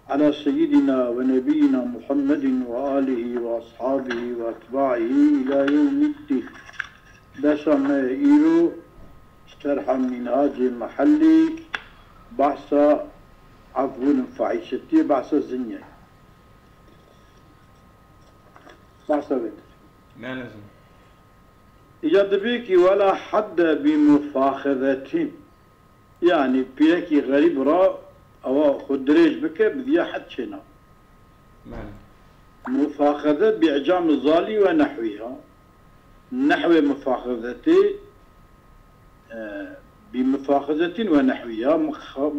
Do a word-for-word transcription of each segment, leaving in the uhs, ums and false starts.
على سيدنا ونبينا محمد وآله وأصحابه وأتباعه إلى يوم الدين. Dersa me îro Şerha Minhacê Mihellî, behsa efûn faîşetiyê, behsa zinyayê. Behsa wê dike. Îca dibê kî wela hedde bi mufaxezetin. Yanî pîrekî xerîb ra ewa xwe dirêj bike, bi diya hed çêna. Mufaxeze bi îcam zalî we nehwî ya. Nehwê mufaxezetê, e, bi mufaxezetin we nehwî ya. Muxa-,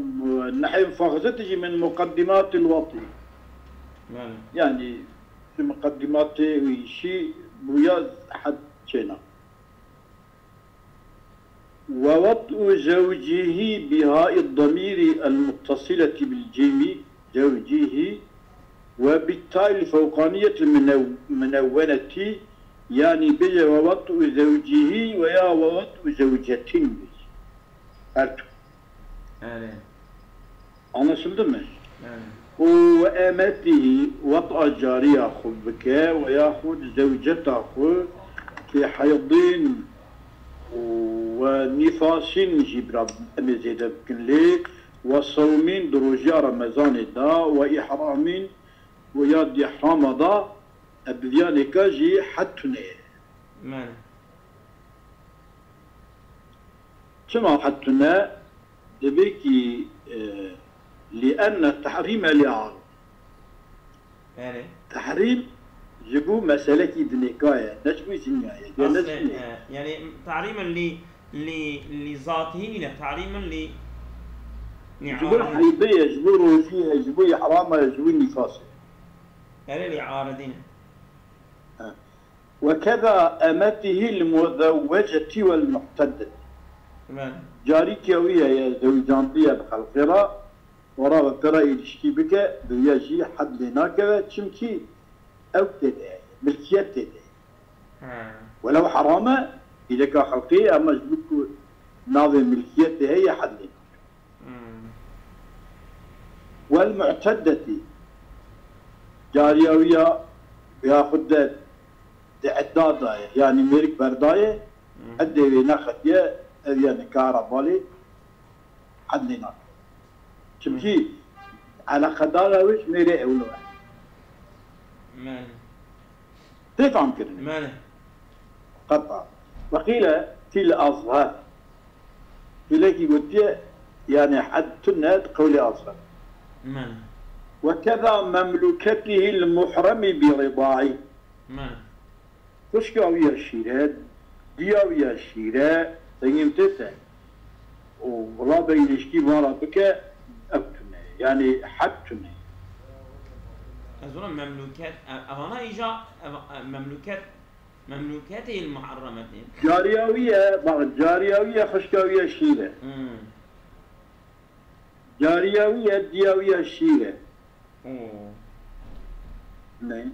nehwê mufaxezetê jî min muqeddimatil watî. Yanî, bi muqeddimatê wî şî bûya hed çêna. ووطء زوجه بهاء الضمير المتصلة بالجيم، زوجه، وبالتاء الفوقانية المنو-، المنونة، yanî bêje ووطء زوجه veya ووطء زوجة bêje. Her tu. Anlaşıldı mı? Û we emetihî, wet'a cariya xwe bike, we yaxud zewceta xwe, fî heydin û we nîfasîn jî bira em ê zêde bikin lê, we sewmîn di rojiya Remezanê de, we îhramîn û ya di îhrama de, e, bi viya nêka jî hed tune ye. Çima hed tune? Dibê kî, e, لأن التحريم لعارض. Tehrîm ji bo meselekî dinêka ye, ne ji bo zinya ye. Ya ne Aslê, zinya ye. E, yanî, tehrîmin lî, lî, lî zatihî nîne, tehrîmin lî, lî Ji bo aridî. Heydê ye, ji bo rojî ye, ji bo îhrama ye, ji bo nîfasê. Erê lî aridî ne. He. وكذا أمته المزوجة والمعتدة. Carîtiya wî heye, zewicandiye bi xelqê re, û ra ve pê re îlişkî bike, bi ya jî hed lê nakeve, çimkî ew tê de ye, milkiyet tê de ye. Welew heram e, îleka xelqê ye, ema ji bo ku navê milkiyetê heye, hed lê nakeve. والمعتدة، cariya wî ya, ya xwe de di edda daye, yanî mêrik berdaye, eddê wê nexetiye, ev ya nikara balê, hed lê nake. Çimkî eleqedara wê ji mêrê ewlo ye. Tê fam kirin? Qeta. Weqîle fîl azher. Pîlekî gotiye, yanî hed tune di qewlê azher. وكذا مملوكته المحرم برضاعه. Xwişka wî ya şîr e, diya wî ya şîr e, dengê min tê te. Û wila be îlişkî van re bike, ev tune ye. Yanî hed tune ye. Ez ona memlûket, e, evana îja, ev-, e, memlûket, memlûketê il muharremetê. Cariya wî ye, bak, cariya wî ye, xwişka wî ye şîr e. Hmm. Cariya wî ye, diya wî ye şîr e. Hmm. Ne?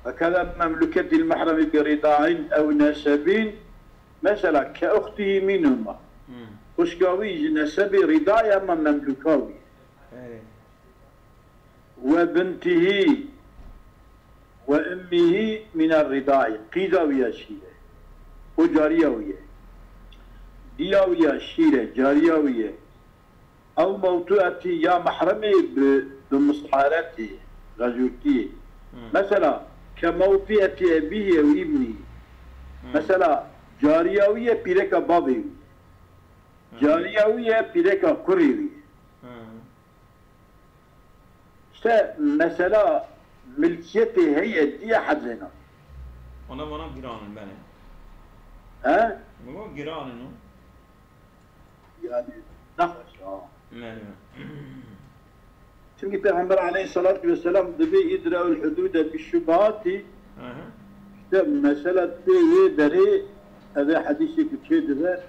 Hekada memlûketî il mehremî bi rîdaîn ew nesebîn, mesela ke uxtihî mînhuma. Hmm. Xwişka wî ji nesebê rîdayê ema memlûka wî. Evet. Ve bintihî ve ummihî mîne rîdayî. Qîza wî ya şîr e. O cariya wî ye. Diya wî ya şîr e, cariya wî ye. Ew mewtuetî ya mehremê bi, bi mistaretî, xezûrtî. Hmm. Mesela, ke mewtuetî ebîhî ew îbnî. Hmm. Mesela, cariya wî ye pîreka bavê wî. Hmm. Cariya wî ye pîreka kurê wî. Hmm. İşte mesela milkiyetê heye diye hedlêna. Ona vana giran in, belê. He? Vana giran in o. Yani ne hoş ya. Belê. Çünkü Peygamber aleyhissalatu vesselam dibi idre'ul hudude bi şubhati. Hı hı. İşte mesela tê wê derê eve hadîsê ku çê dibe.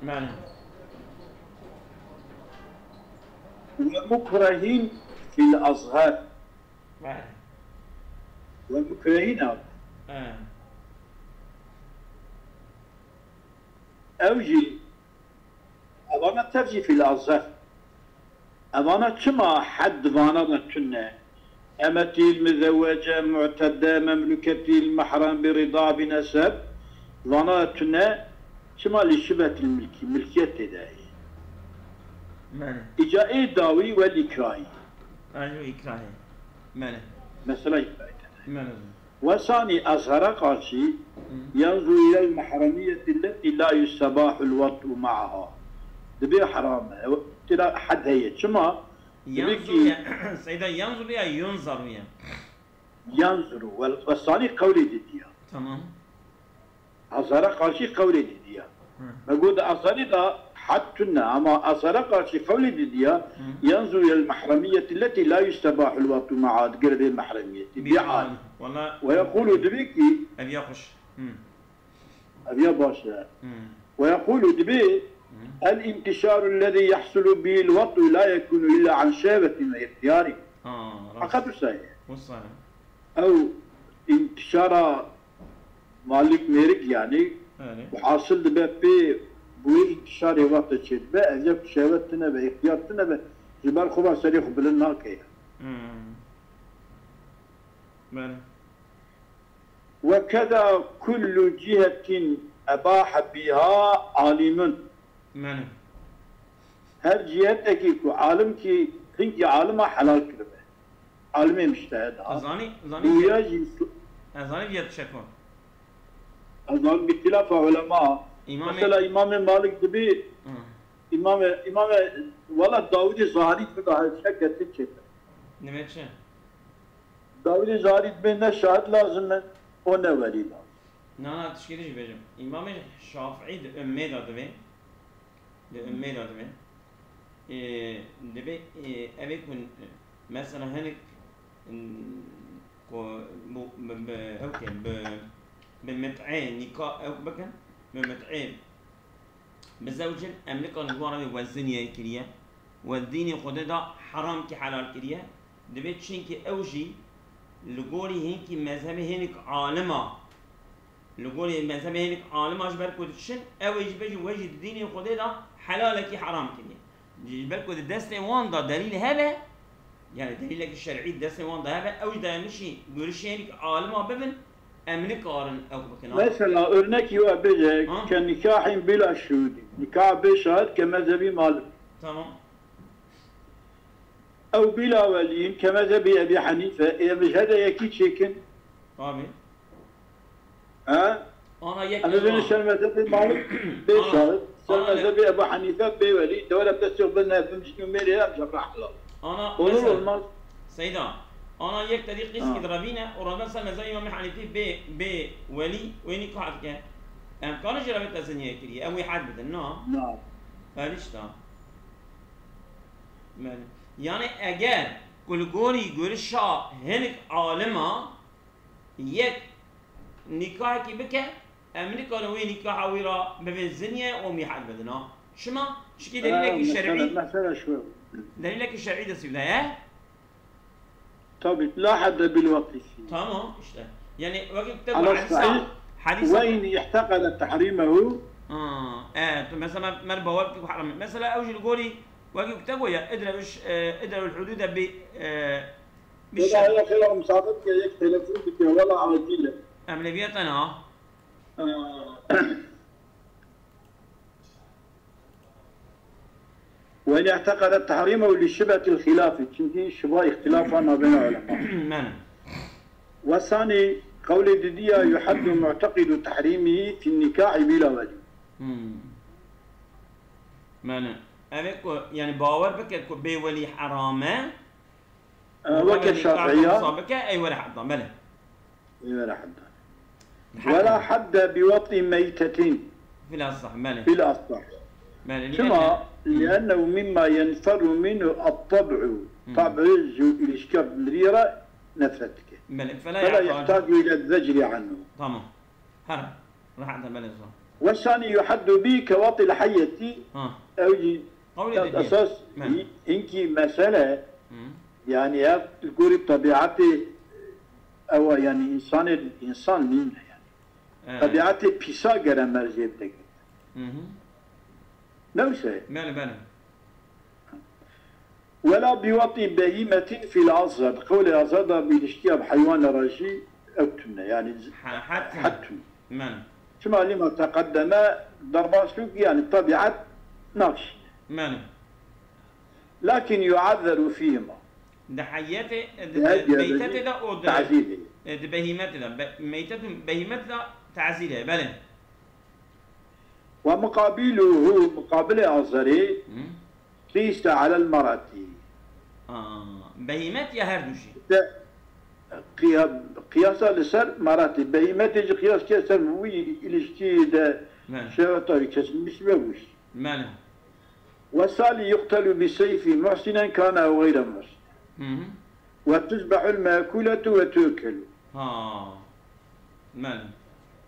Belê. Ve mukrehîn fil azhar. Belê. Ve mukrehîn abi. He. Ew jî Evana tev jî fîl azef. Evana çima hed vana de tune? Emetîl mizewece, mu'tede, memluketîl mehrem bi rida bi neseb. Vana de tune çima li şibetil milkî, milkiyet tê de ye. Mene. Îca ê dawî wel îkrahî. Elo îkrahî. Mene. Mesela îkrahî tê de. Mene. Wesanî ezhera qarşî yenzu ilel mehremiyeti leti la yusebahul vat'u ma'aha. Dibê heram e. Tira hed heye. Çima? Dibê Yanzu ki ya, Seyda yanzu ya yunzaru ya. Yanzuru. Wel, wesanî qewlê didiya. Tamam. Ezhera qarşî qewlê didiya. Hı. Me got ezherî da hed tune, ama ezhera qarşî qewlê didiya. Hı. Yanzu ilel mehremiyeti leti la yusebahul vat'u ma'aha. Digire bê mehremiyetî. Bi Bi al. al. Wala Ve yekulu dibê ki ev ya xweş. Hı. Ev ya baş e. Hı. Ve yekulu dibê Hı. el intişaru lezî yahsulu bihil vat'u la yekunu illa an şehvetin ve ihtiyari. Ha, rast. Heqet wisa ye. Wisa ye. Ew intişara malik mêrik yani Belê. Û hasil dibe pê bu wê intişarê vat'e çêdibe, ev ya şehwet tune be, ihtiyar tune be, ji ber xwe ve serê xwe bilind nake ya. Hmm. Belê. Ve keza kullu cihetin ebahe biha alimun. Mene. Her cihetekî ku alim kî, hinkî alima helal kiribe. Alimê mujtehid ha. Zanî, zanî Dûya jî su- Ez zanî viya tişeko. Ez zanî bi îhtilafa ulema. Îmamê Mesela Îmamê Malik dibî, Hı. Îmamê, Îmamê, wela Dawidê Zahirî dibî daha şek getir çêtir. Nime çi? Dawidê Zahirî dibê ne şahid lazim e, o ne welî lazim. Na, na, tişkî jî bêjim. Îmamê Şafîî di ummê de divê. Di ummê de divê. Ê, divê, ê, ev ê ku, mesela hinek, ın, ku bu, bi, bi, hewke, bi, bi mit'ê nîka ew bikin, bi mit'ê bizewcin, em nikarin ji wan re wê we zinyê kiriye, we dînê Xwedê da heram kî helal kiriye, divê çinkî ew jî li gorî hinkî mezhebê hinek alima, li gorî mezhebê hinek alima ji ber ku diçin, ew ê jî bêjin we jî di dînê Xwedê da helalekî heram kiriye. Ji ber ku di destê wan de delîl hebe, yani delîlekî şer'î di destê wan de hebe, ew jî dayanişî görişê hinek alima bibin, em nikarin ew bikin. Mesela örnekî we bêje Ha? ke nikahên bila şuhudî, nikah bê şahid ke mezhebî Malik. Tamam. Ew bila weliyîn ke mezhebî Ebî Henîfe, ê em ji her de yekî çêkin. Tabii. He? Ana yek Em ê bêjin ser mezhebê Malik bê Ana, şahid, ser ana ne- mezhebê Ebî Henîfe bê welî, de were destê xwe bin ne, bin jî mêrê em jebra helal. Ana Olur mesela, olmaz. Seyda, ana yek tedî qîskî Ha. direvîne, û revne ser mezhebê Îmamê Henîfî bê, bê welî, wê nîkah dike. Em karin jî revê te zinyê kiriye, em wî hed bidin, na? Na. Her işte. Belê. Yani eger ku li gorî görişa hinek alima yek nîkahekî bike, em nikarin wê nîkaha wî re bibin zinyê û mîhed bidin, ha? Çima? Çikî delîlekî Ha, şer'î, mesele, mesele şu. delîlekî şer'î destî de ye? Tabii, la hadde bil vat'i fî. Tamam, işte. Yani wekî te Ala hadîsa, sahih, hadîsa. Ve in i'teqede tehrîmehu. Ha, e, tu mesela mer bawer ki haram. Mesela ew jî li gorî wekî te goya idre, e, idre ul hudude bi, e, bi Wela şer. Heye xêra misafir ke yek telefon bike, wela acil e. Em lê viya te ne ha? Ee, Ve in i'teqede tehrîmehu li şibetil xilâfi. Çünkü şiba ihtilafa nabêna ulema. Mene. Ve sani qewlê didiya yuhaddu mu'teqidu tehrîmihi fin nikâhi bila welî. Hmm. Mene. Ev ê ku, yani bawer bike ku bê welî heram e, Ee, Weke Şafiiya. Wisa bike, ey were heddan, belê. Ey were heddan. Wela hadde bi vat'i meytetin. Fil asah, belê. Fil asah. Belê, Çima? Liennehu mimma yenferu minhu at-tab'u. Tab'u ji ilişkiya mirî re nefret dike. Belê, fela yahtacu ile zecri anhu. Tamam. Her. Rahat de belê zor. Ve şanî yuhaddu bi kewatil hayyeti. Ha. Ew jî Qewlê de esas hinkî mesele, yani ev li gorî tebiatê ew e, yani insanê, insan nîne yani. Evet. Tebiatê pîsa gere mercê bide. Hı hı. Ne wisa ye? Belê, belê. Wela bi watî behîmetin fîl azhar. Qewlê azhar da bi ilişkiya bi heywana re jî ew tune. Yani Ha, het tune. het tune. Belê. Çima lima teqeddeme derbas bû, yani tabiat navşîne. Belê. Lakin yuazzeru fîhima. Di heyetê, di Di her meytetê de û di, tazîrê. e, di behîmetê de. Be, meytet û behîmet de tazîrê, belê. Ve muqabiluhu, muqabilê azarê, Hı? qîse alel marati. Aa, behîmet ya her du jî. De qiya-, qiyasa li ser marati. Behîmetê jî qiyas ke ser wî ilişkî de Belê. şehweta wî kesilmiş ve wî. Belê. Ve salî yuqtelu bi seyfi muhsinen kana ew gayre muhsin. Hı hı. Ve tuzbehul mekuletu ve tuekelu. Ha. Belê.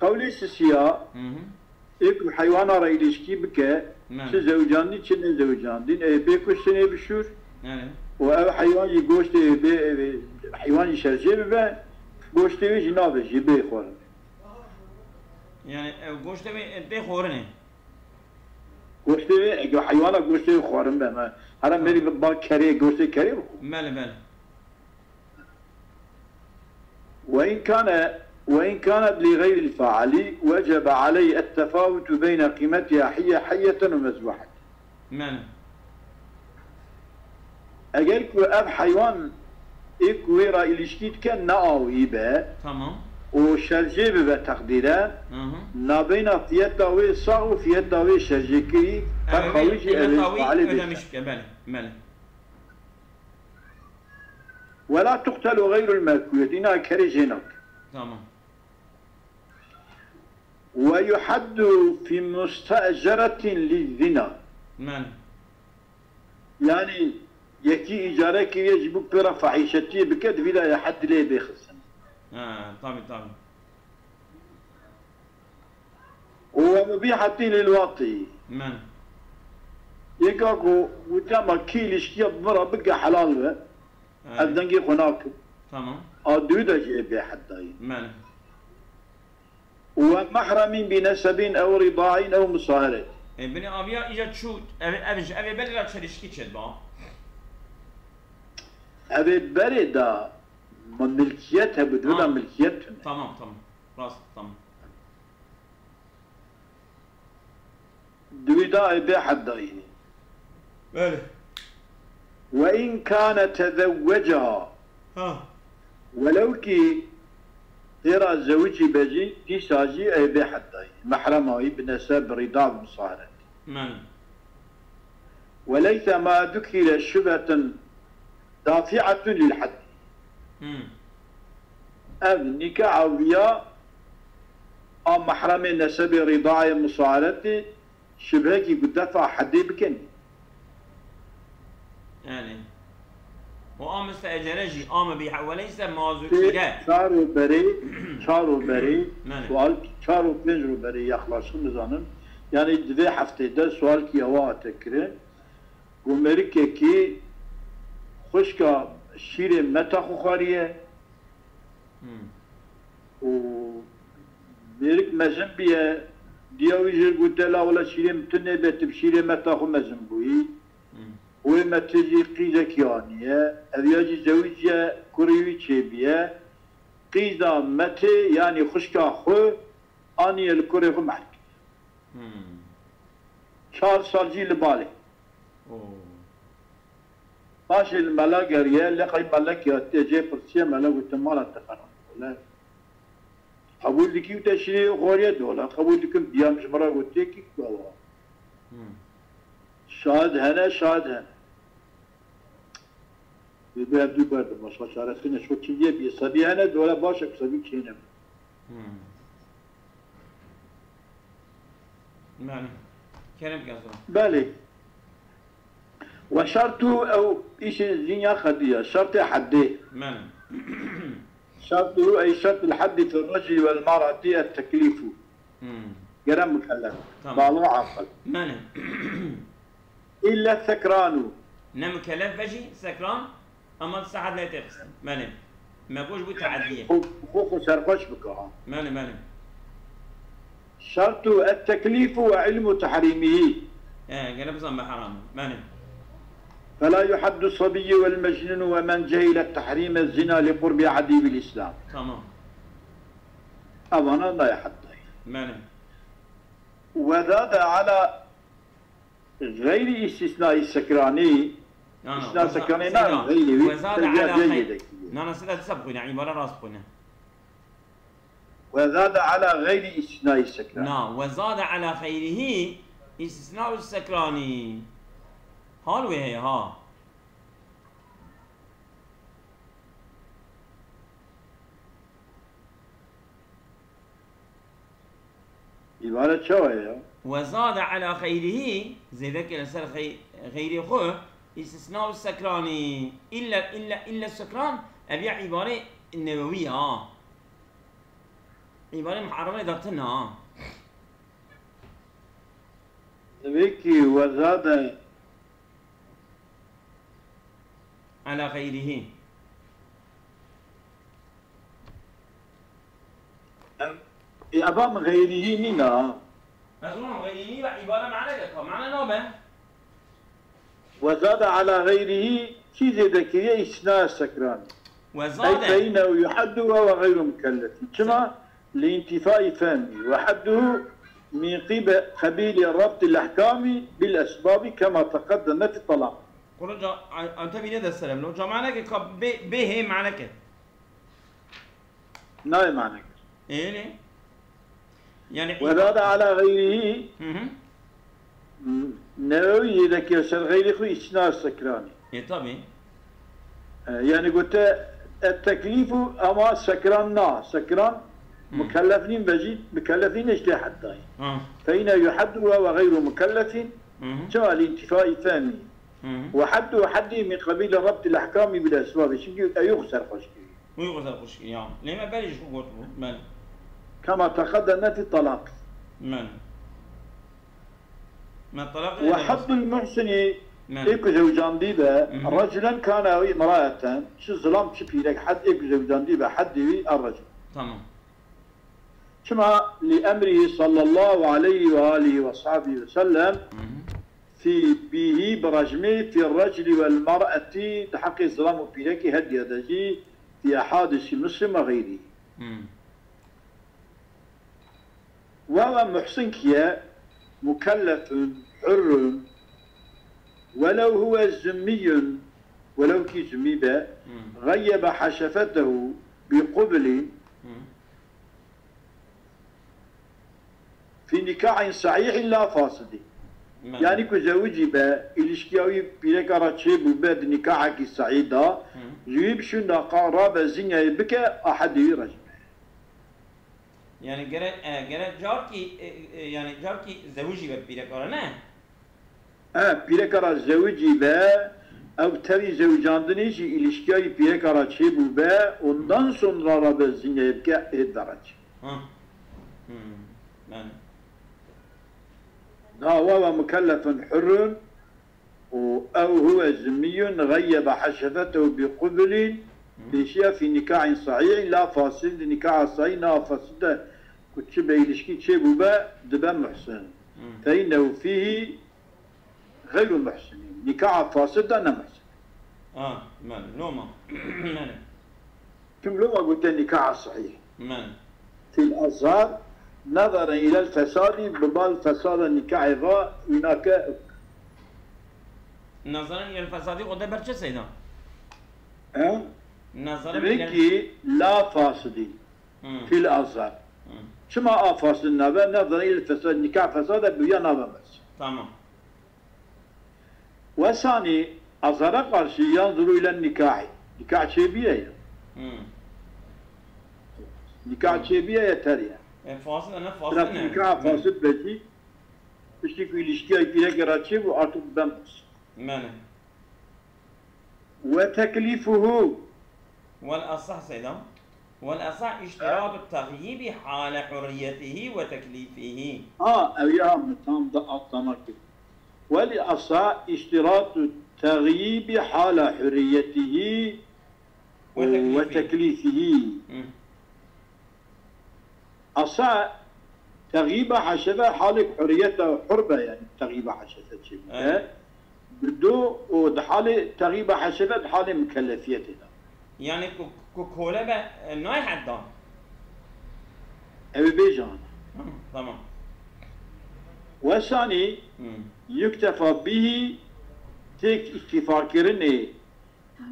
Qewlê sisiya, Hı hı. ê ku heywana re ilişkî bike, Belê. çi zewicandîn, çi nezewicandîn, ê bê kuştinê bişûr. Belê. Û ev heywan jî goştê bê, bê, heywan jî şerjê bibe, goştê wê jî nabe jî bê xwarin. Yani ev goştê wê tê xwarinê. Goştê wê, ege heywana goştê wê xwarin be, me. Hera Tamam. merî ba kerê, goştê kerê bixwe. Belê, belê. وإن كان، وإن كانت لغير الفاعل وجب عليه التفاوت بين قيمتها حية، حية ومذبوحة. Belê. Eger ku ev heywan ê ku wê re ilişkî dike ne awî be Tamam. û şerjê bibe teqdîre, Hı hı. nabeyna fiyeta wê sax û fiyeta wê şerjêkirî ferqa wî Evet, jî ev ê kıymet awi faalê bê. Ödemiş bike, belê, belê. ولا تقتل غير المأكولة، îna kerê jê nake. Tamam. ويحد في مستأجرة للزنا. Belê. Yani yekî îcare kiriye ji bo pê re fahîşetiyê bike, divî de ya hed lê bê xistin. Ha, tabii, tabii. ومبيحة للواطي. Belê. Yeka ku witema kî ilişkiya bi min re bike helal be, Belê. Ez dengê xwe nakim. Tamam. A dû de jî bê hed dayî. Belê. ومحرم بنسب أو رضاع أو مصاهرة. E, binê aviya îca çû, ev, ev ji ev ê belê re çelişkî çêdiba. Ev ê berê de ma milkiyet hebû, dû de Ha. milkiyet tune. Tamam, tamam. Rast, tamam. Dû de ê bê hed dayî. Belê. وإن كان تزوجها. Ha. Welew kî têra zewicî be jî, dîsa jî ê bê hed dayî. Mehrema wî bi neseb, bi rîda, bi misaret. Belê. وليس ما ذكر شبهة دافعة للحد. Hmm. Ev nîkaha viya a mehremê nesebê, rîdayê, misaretê şibhekî ku defa hedê bikin. Yani. O a müstecere jî, a mübîhe, weleyse ma Sê, zukire. çar û berê, çar û berê, Belê. sual çar û pênc rû berê yaklaşık nizanim. Yani di vê heftê de sualkî ewa hate kirin. Ku mêrikekî xwişka şîrê meta xwe xwariye Hmm. û mêrik mezin biye, diya wî jê gote, la wela şîrê min tune be, tu bi şîrê meta xwe mezin bûyî. Hmm. Wê metê jî qîzekî aniye, ev ya jî zewiciye, kurê wî çêbiye. Qîza metê, yanî xwişka xwe aniye li kurê xwe mehr kiriye. Hmm. Çar sal jî li balê. Oo. Paşê li mela geriye, lê qey melekî hatiye jê pirsiye, mela gote, mala te xerab bû. Le qebûl dikî û te şîrê xwariye dola. Qebûl dikim, biyam ji min re got, têkî ku ewa. Hmm. Şahid hene, şahid hene. Bi, bi ev dû berdim, başqa çaresi ne. Şo kî diye bî, sebî hene, dola baş e, sebî çêne. Hmm. Belê. Kerem ke zor. Belê. Ve şertu ew îşê zînya xediya, şertê heddê. Belê. Şertu ey şertul heddi fil racili vel mar'ati et teklifu. Hmm. Gere mukellef. Tamam. Balig aqil. Belê. İlle sekranu. Ne mükellef be jî sekran, ama sahat lê têxistin. Belê. Me goş bû teadiye. Xwe, xwe, xwe serxweş bike ha. Belê, belê. Şertu et teklifu ve ilmu tehrimihi. E, gele bizan be heram e. Belê. فلا يحد الصبي والمجنون ومن جهل تحريم الزنا لقرب عهده بالإسلام. Tamam. Evana nayê heddayê. Belê. وزاد على غير استثناء السكراني. Na, na, İstisna weza-, sekrani seyda, na, gayri wî, wezade tevya ala xey-, ceyde kiriye. Na, na, seyda, disa bixwîne, îbare rast bixwîne. وزاد على غير استثناء السكراني. Na, wezade ala xeyrihî istisna û sekranî. Hal wê heye ha. Îbare çawa ye ya? Wezade ala xeyrihî, zêde ke li ser xey-, xeyrê xwe, îstisna û sekranî, ille, ille, ille sekran, ev ya îbare newewî ya. Îbare muharreme de tune ha. Divê kî wezade. Ala xeyrihî. Em, ê, eba min xeyrihî nîna. Ez wan xeyrihî ve îbare mane veka, mane nabe. Wezade ala xeyrihî kî zêde kiriye îstisna sekran. Wezade. Ey fe innehu yuhaddu ve huve xeyru mukellefî. Çima? لانتفاء فهمه وحده من قب-، قبيل ربط الأحكام بالأسباب كما تقدم في الطلاق. Quraca, Antebî ne de serem lo. Camane ke ka bê, bê hê mane ke. Nayê mane ke. Êne. Yani وزاد على غيره. Hı hı. Newewî yê de kir ser xeyrê xwe îstisna sekranî. E, tabii. E, yani gote et-teklîfu ama sekran na. Sekran mukellef nîn ve jî mukellefîn işte heddayî. Ha. Fe yine yuhaddu ve ve gayru mukellefîn. Hı hı. Çima li intifai fehmî. Hı hı. Ve haddu haddi min qabil rabtil ahkami bil esbabi. Çünkü ew yok ser xweşkirî. Wî xwe ser xweşkirî, ya. Lê me berê ji xwe got bû. Belê. Kema teqedeme fi talaq. Belê. Me talaqê Ve haddul muhsini, ê ku zewcandî be, reculen kane ew imraeten, çi zilam çi pîrek, hed ê ku zewcandî be, heddê wî er recul. Tamam. Çima li emrihi sallallahu aleyhi ve alihi ve sahbihi ve sellem fi bihi bi recmi fi recli vel mar'eti di heqê zilam û pîrekî hediye de jî fi ehadisi Muslim ve xeyrî. Wawa muhsin kiye, mukellefun, hurrun, welew huwe zimmiyun, welew kî zimmî be, gayyebe haşefetehu bi qublin fi nikahin sahihin la fasidin. Yanî ku zewicî be, îlişkiya wî pîreka re çêbû be di nikahekî sahî de, ji wî bişûn de rabe zinyayê bike, a hedê wî recm e. Yani gere, e, gere carkî, e, e, yani carkî zewicî be pîreka re, ne? E, pîreka re zewicî be, ew tevî zewicandinê jî îlişkiya wî pîreka re çêbû be, ondan sonra rabe zinyayê bike, ê derecî. Ha. Hmm. Yani. Daha wawa mukellefun hurrun, û ew huwe zimmiyun gayyebe haşefetehu bi qublin, pêşiya fi nikahin sahîhin la fasid, nikaha sahî na fasid de ku çi be îlişkî çêbûbe, dibe muhsin. Fe innehu fîhî gayru muhsinin. Nikaha fasid de ne muhsin. Ah, men, loma. Men. Kim loma gote nikaha sahîh. Men. Fil azhar, nazara ilel fesadî, bi bal fesada nikahê va wîna ke. Nazara ilel fesadî, o de berçe seyda. He? Nazara ilel. Peki, la fasidî. Fil azhar. Çima a fasid nabe? Nazara ilel fesad, nikah fesada bi ya nabe mes. Tamam. Wesanî azara qarşî yanzuru ile nikahî. Nikah çêbiye ya. Hmm. Nikah çêbiye ya teriye. E, fasid ne fasid ne? Nikah fasid be jî, piştî ku îlişkiya pîreke re çêbû, artık ben. Mene. Ve teklifuhu. Vel asah seyda. Vel asah iştiratu teğyibi hale hurriyetihi ve teklifihi. Ha, ev ya min tam da atlama kir. Vel asah iştiratu teğyibi hale hurriyetihi ve teklifihi. Asa Texîba heşefe halê huriyeta hur be, yani texîba heşefe çê bike. Evet. Bi do û di halê texîba heşefe di halê mükellefiyetê de. Yani ku, ku kole be, e, nayê heddan. Ew ê bêje ana. Hı, tamam. Wesanî Hı. yuktefa bihî têk îktîfakirinê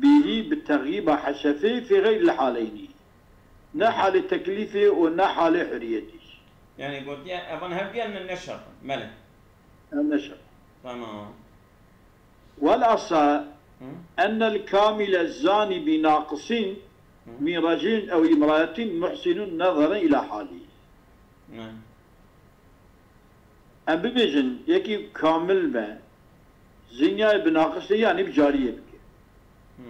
bihî bi texîba heşefê fê xeyril haleynî. Ne halê teklîfê û ne halê huriyetî. Yani gotiye, evan hevdiyan ne, ne şert in. Belê. Ev ne şert. Tamam. Wal asa Hı. ennel kamile zani bi naqisin Hı. min racilin ew imraetin muhsinun nazaren ila hali. Ne. Em bibêjin, yekî kamil be, zinyayê bi naqisê, yanî bi cariyê bike. Hmm.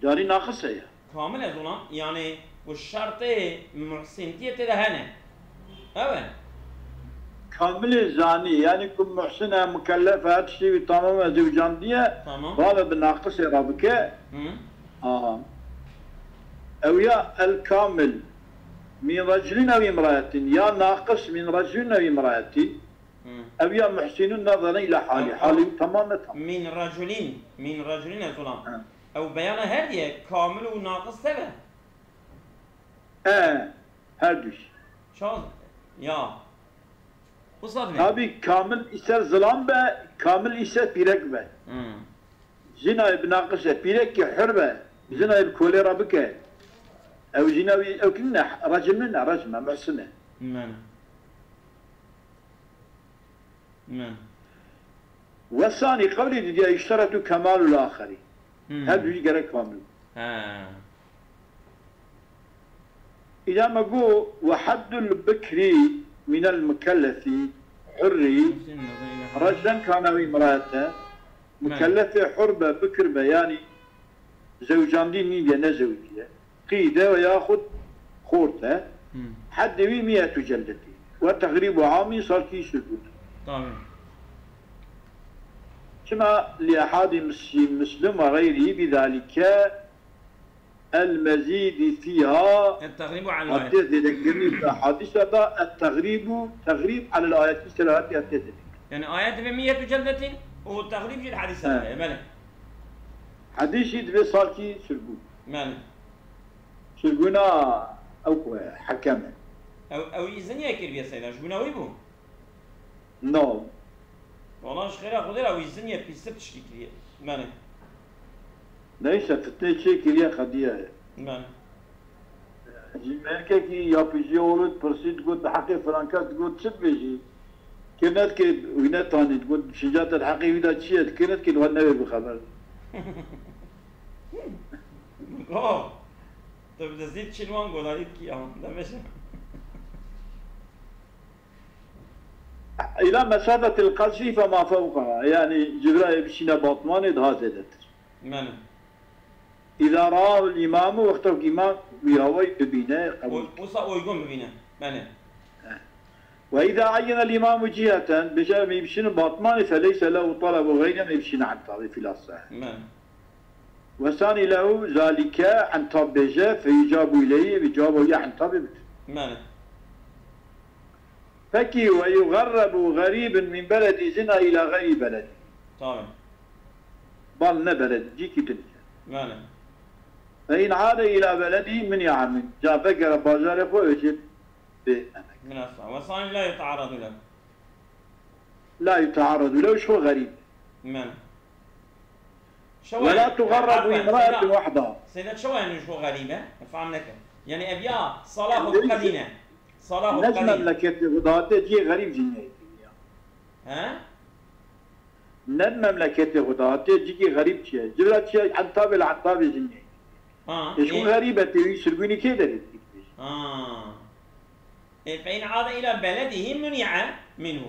Carî naqis e ya. Kamil ez olan, yani bu şartê muhsintiyê tê de hene. Evet. Kamilê zanî, yani ku muhsin e, mukellef e, her tiştê wî tamam e, zewcandiye, Tamam. bavê bi naqisê re bike. Hı. Aha. Ew ya el kamil min racilin ew imraetin, ya naqis min racilin ew imraetin, Hı. ew ya muhsinun nazeren ila hali, Ew, halî ew tamam e, tamam. Min raculin, min raculin ez olan. Hı. Ew beyana her diye kamil û naqis teve. E, her duş. Çal, ya. Wisa dibe. Tabi kamil îse zilam be, kamil îse pîrek be. Hı. Jinayê bi naqis e, pîrekî hur be, jinayê bi kolê re bike. Ew jina wî, ew kin ne, recim ne, recim e, muhsin e. Mene. Mene. Wesanî qewlî didiya yuşteretu kemalul axerî. Hmm. Her du jî gerek kamil. He. Îca me got, "Ve heddul bikrî minel mukellefî hurrî, raclen kana wî imraete, mukellefê hur be, bikir be, yanî zewcandî nîne, ne zewcî ye. Qîde ve yaxud xort e. Hmm. Heddê wî miyetu celdetî. Ve tegrîbu amî, salkî sirgûn." Tamam. Çima li ehadî Mis-, Muslim ve xeyrî bi zalike El mezîdî fîha, Et-tegrîbu alel ayet. Hatiye zêdekirinî bi hadîsa da, et-tegrîbu, tegrîb alel ayetî, sera hatiye hatiye zêdekirin. Yani ayet dibe miyetu celdetin û tegrîb jî hadîsa He. dibe, belê. Hadîs jî dibe salkî sirgûn. Belê. Sirgûna ew ku hekeme. Ew, ew îzin ye kiriye seyda, ji bûna wî bû? No. Wala ji xêra Xwedê re wî zinê pîstir tişkî kiriye. Mene. Neyse, fitnê çê kiriye qediye. Mene. Ji mêrkekî ya pijî oğlu pirsî digot, bi heqê filan kes digot, çi dibêjî? Kê nedikê wî netanî, digot, şinca te di heqê wî de çi ye? Kê nedikê li we newê bi xeber. Oh! Tu bi dizî çin wan godarî dikî ya. Demeşe. Îla mesafetil qesrî fema fewqeha. Yanî Cibrayê bişîne batmanê daha zêdetir. Mene. Îza ra'ahul îmamu, wexta ku îmam wî awayî bibîne, qebûl. Oy-, wisa oygun bibîne. Mene. Ve îza eyyene îmamu ciheten, bêje em ê bişînin batmanê, fe leyse lehu talebu xeyri, em ê bişîne entabê fîl aseh. Mene. Wesanî lehu zalike, entab bêje, fe yucabu ileyhi, bi cewaba wî entabê bide. Mene. Pekî, ve yugarrebu xerîbun min beledî zina ila xeyrî beledî. Tabii. Bal ne beledî, cîkî din. Mene. Fe in ade ila beledî min ya min. Ca vegere bajarê xwe, ê jê bê emek. Min asla. Wesanî la yetearadu lehu. La yutearadu lehu, ji xwe xerîb. Mene. Ve la tugarrabu imraetun wahda. Seyda, çawa yani ji xwe xerîb e? Fam neke. Yani ev ya salahu qedîne. Salahu qedîne. Ne ji memleketê xwe dihate cihê xerîb jinyayê kiriye. He? Ne di memleketê xwe dihate cihê xerîb çi ye? Civra çi ye? Entabê li entabê jinyayê. Ha, Ê ji xwe e- xerîb e, tê wî sirgûnî kê derê dikî? Ha. E, fe in ade ila beledîhi muni'e minhu.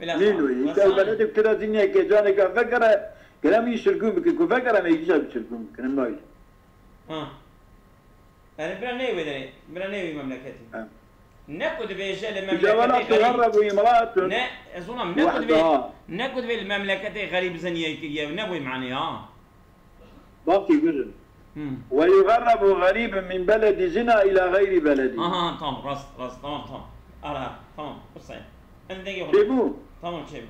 Bila Mîn wî, îşte ew beledê ku tira zîniyeke caneke vegere, gere min sirgûn bikin, ku vegere me îdî jî sirgûn bikin, em nayî. Ha. Yani bira neyê wê derê, bira neyê wî memleketê. Ha. Ne ku dibêje li Îşte wela memleketê xerîb. Tugarrabu imraetun Ne, ez ona, ne ku dibê, wahdaha. Ne ku dibê li memleketê xerîb ziniyê kiriye, ne bu mane ya. Bakî guzim. Hmm. Ve yugarrabu xerîbun min beledî zina ila xeyrî beledî. Aha, tamam, rast, rast, tamam, tamam. Ara, tamam, qisey. Em dengê xwe. Çêbû? Tamam, çêbû.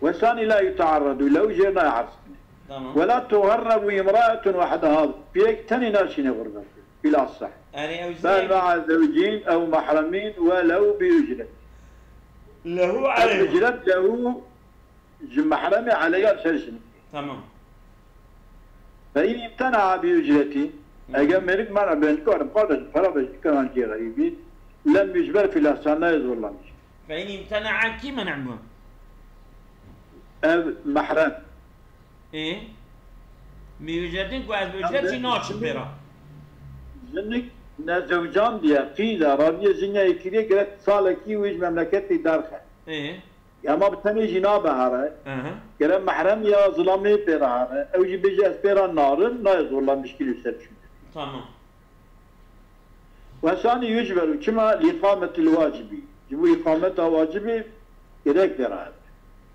Wesanî la yutearredu, lew jêr nayê ers kinê. Tamam. Wela tugarrebu imraetun wahdaha, piyek tenê naçîne gurbet. Bila sah. Erê, ew Bel zî ma'a zewcîn ew mehremîn welew bi ücret. Lehu Ev aleyha. Ücret lehu ji mehremê aleyha ser jinikê. Tamam. Fe in imtena bi ücretî, Hı. Eger mêrik mana ben karim, kardeş, para be, karan cê xerîbî, lem yücber fil ihsan, nayê zorlamiş. Fe in imtena kî men'e bû? Ev mehrem. Ê? Bi ücretin ku ez bi Em ücret de jî naçim pêra. Jinik ne zewcan diye, qîza, raviye jinya yekiriye, gerek salekî wî ji memleketê derxe. Ê? Ema bi tenê jî nabe here. Aha. Gere mehrem ya zilamê pê re here. Ew jî bêje ez pê re narim, nayê zorla mişkîl û ser çû. Tamam. Wesanî yucberu çima lîqametil wacibî. Ji bo îqameta wacibî gerek pê re hebe.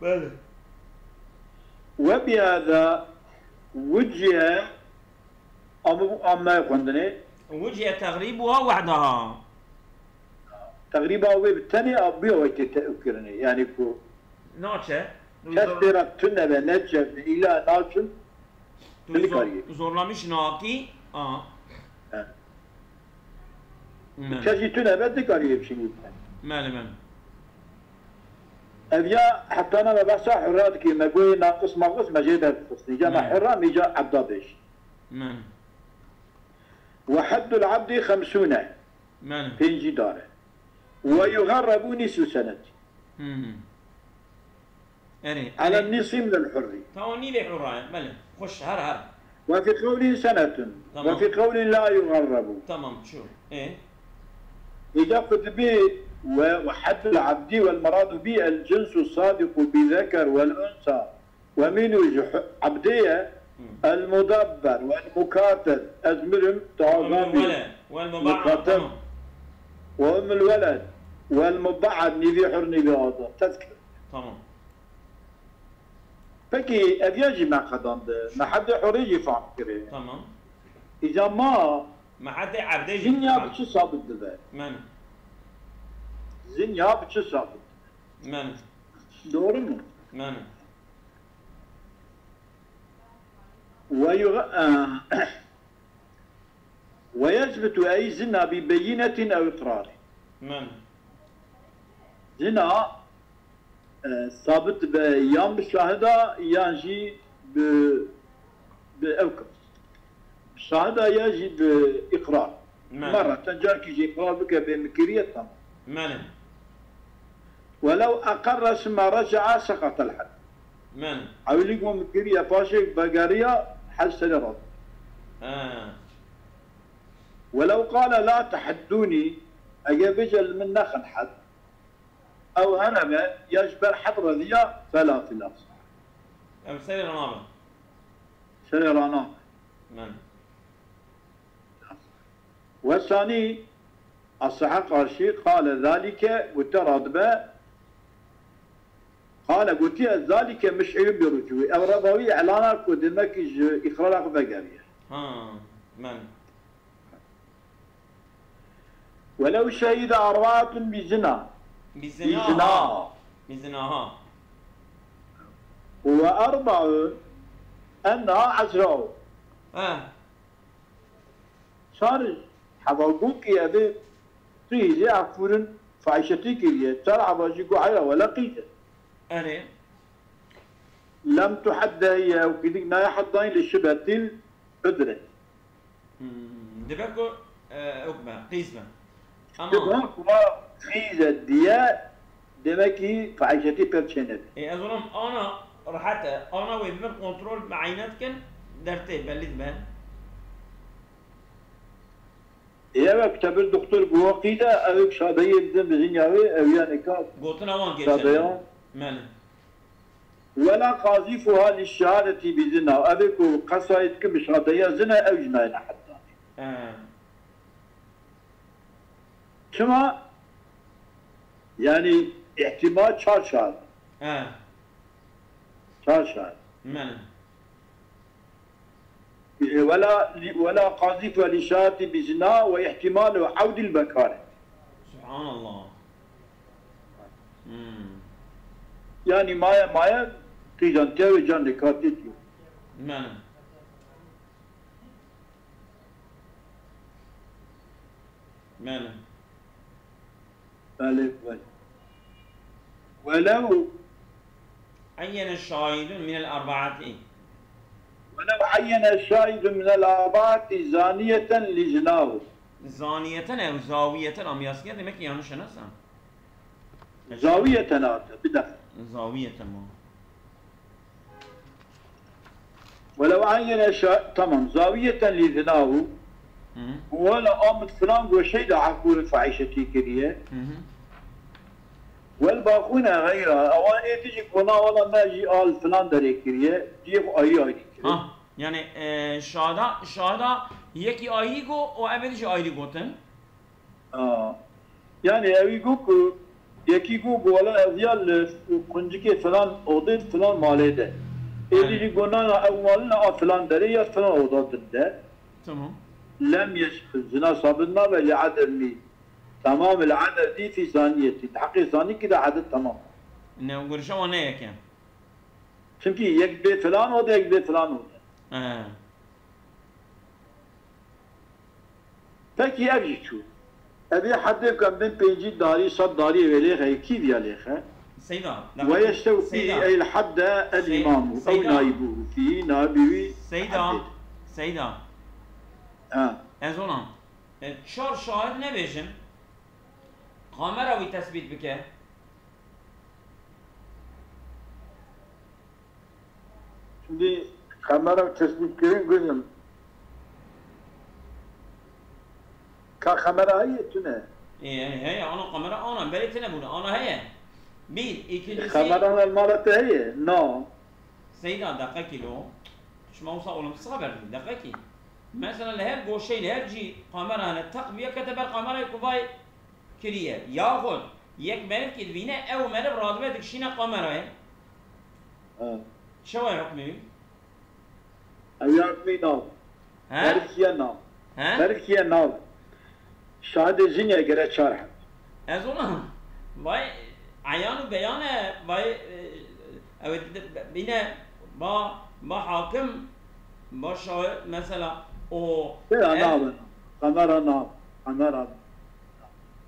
Belê. We bihada wuciye Am, am nayê xwendinê. Wuciye tegrîbuha wehdaha. Tegrîba wê bi tenê a bûye wê tê te-, kirinê. Yani ku Naçe. Kes tê re tune be, neçe, îla naçin, Tu zor-, nikarî. Zorlamiş nakî. A. He. Men. Kes jî tune be, dikarî yê bişînî. Mele, mele. Ev ya heta nave behsa hurra dikî, me goyê naqis maqis me jê derdixistin. Îca me Mele. Hurra, mîca ebda bêj. Mele. Ve heddul abdî xemsûne. Mele. Pêncî dare. Ve yugarrebu nîsu senetî. Hmm. Erê, Ala erê. Nîsî minel hurrî. Tamam, nîvê hurra ye. Belê. Xweş, her, her. Ve fî qewlî senetun. Tamam. Ve fî qewlî la yugarrebu. Tamam, çû. Ê? Îca ku dibî ve, ve heddul abdî vel meradu bî el cinsu sadiqu bi zeker vel unsa. Ve mînû ji hu-, ebdê ye, Hmm. El mudabber, vel mukateb, ez mirim, Ve tawa min vî. Veled, vel mubaad, Mukateb. Tamam. Ve min veled, vel mubaad, nîvî hur, nîvî azad. Tezkir. Tamam. Pekî, ev ya jî me qedandin. Me heddê hurê jî fehm kirê. Tamam. Îca ma Me heddê ebdê jî zinya fehm. Bi çi sabit dibe? Men. Zinya bi çi sabit dibe? Men. Doğru mu? Men. Ve yug-, e, ve yecbitu ey zina bi beyinetin ew iqrarî. Men. Zina, e, sabit be yan bi şahida yan jî bi, bi ew kim. Şahida ya jî bi iqrar. Men. Merreten carkî jî iqrar bike bê min kiriye, tamam. Men. Welew eqerre sima reca'a seqatel had. Men. Ewilî ku min kiriye, paşê vegeriya, hed serê red. Ha. Welew qale la teheddûnî, eger bêje li min nexin hed, ew herebe, ya ji ber hed rediya, fela filas. Ew serê re nabe. Serê re nabe. Men. Wesanî, Asihe qarşî, qale zalike, gote radibe, qale gotiye, zalike miş'iyun bi rucûî. Ev reba wî îlana ku demek ji îqrara xwe vegeriye. Ha, men. Welew şehîde erbaatun bi zina. Bi Bi zina. Zina. Bi zina, ha. Ve erbaun enha ezrau. Ha. Çar heva gokî evê tu hîzê efûrin fahîşetî kiriye. Çar heva jî got heyra wele qîz e. Erê. Lem tuhedde ye ew kîdik nayê hedayîn li şibetil udre. Hmm, dibe ku, e, ew be, qîz be. Ama Dibe ku qîz e diye, demek ki fahîşetî pir çênebe. E, ez olam ana rehet e. Ana wê bibin kontrol, meayene dikin, dertê belî dibe. Ê, ew e ku te bir doktor bi we qîz e, ew ê şadeyê bidin bi zinya wê, ew yanê ka Gotina wan şadeyan. Geçerli. Mele. Wela qazifuha li şehadetî bi zina. Ev ê ku qesayê dikin bi şadeya zina, ew jî nayêne heddanê. He. Çima? Yani ihtimal çar şahid. He. Çar şahid. Mele. Wela, wela qazifuha li şehadetî bi zina ve ihtimalu evdil bekare. Subhanallah. Hmm. Yanî maye maye qîjantiya wê can lê katê diyo. Mene. Mene. Belê, belê. Welew Eyyene şahidun minel arbaati. Welew eyyene şahidun minel arbaati zaniyeten li zinahu. Zaniyeten ew zawiyeten amiyasiye demek ki yanlış anasam. Zawiyeten ate, bir dakika. Zawiyeten mi? Welev eyyene şa-, tamam, zaviyeten li zinahu. Wela amit filan goşey de ehkûr fahişetî kiriye. Wel baxûne xeyra, ewan ê tijî gona wela me jî al filan derê kiriye, ciyê xwe ayrî ayrî kiriye. Ha, yani e, şahda, şahda yekî ayrî go û evê jî ayrî gotin. A. Yani ewî got ku yekî got ku wela ez ya li quncikê filan odê filan malê de. Êdî jî got na na ew malin a filan derê ya filan oda din de. Tamam. Lem yeşhid zina sabit nabe li edemî. Tamam li ededî fî zaniyetî. Di heqê zanîkî de eded tamam. Ne gurişa wan ne yek e. Çimkî yek bê filan ode yek bê filan ode. He. Pekî ev jî çû. Evê herdê bikin bin pêncî darî, sed dariyê wê lêxe, kî viya lêxe? Seyda, Ve yestewfî eyl hedde el îmamu, ew nayîbû fî, nayîbî wî. Seyda, Seyda. Ha. Ez ona. E, çar şahid nebêjin. Kamera wî tesbît bike. Şimdi kamera tespit kirin gözüm. Ka kamera heye tune. Ê, heye, ana kamera ana, berê tine bûne, ana heye. Bir, ikincisi. Kamera mala te heye, no. Seyda, deqekî lo. Şima wisa olim saber, deqekî. Mesela li her goşeyê, li her cî kamera hene, teq viya kete ber kamerayê ku vay kiriye. Yaxud yek merivkî divîne, ew meriv radibe dikişîne kamerayê. Ha. Çawa ye hukmê wî? Ew ya hukmê nav. He? Meriv kiye nav. He? Meriv kiye nav. Şahidê jinê gere çar heb. Ez ona. Vay eyan û beyan e. Vay e, ew ê bîne ba, ba hakim, ba şahid mesela o. Sera nav. Kamera nav. Kamera nav.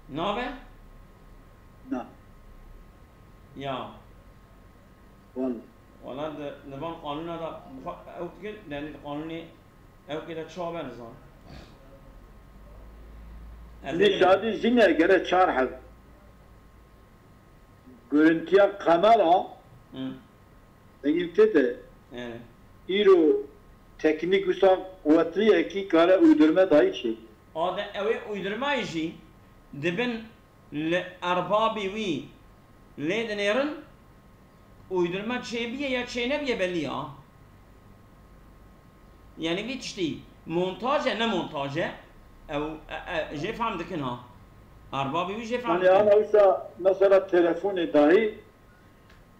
Nabe? Na. Ya. Wala. Wala di, di van qanûna de ew dikir, yani di qanûnê ew kê de çawa ben zan. Nîşadî jî ne gere çar heb. Görüntüya kamera. Hı. Dengê tê de. Evet. Îro teknîk wisa quwetlî ye kî kare uydurme dayî çê. Ade ew ê uydurmayî jî dibin li erbabî wî lê dinêrin, uydurma çêbiye ya çênebiye belî ya. Yani vî tiştî montaj e, ne montaj e, ew e, e, jê fehm dikin ha. Erbabî wî jê fehm dikin. Yani ama wisa mesela telefonê dahî,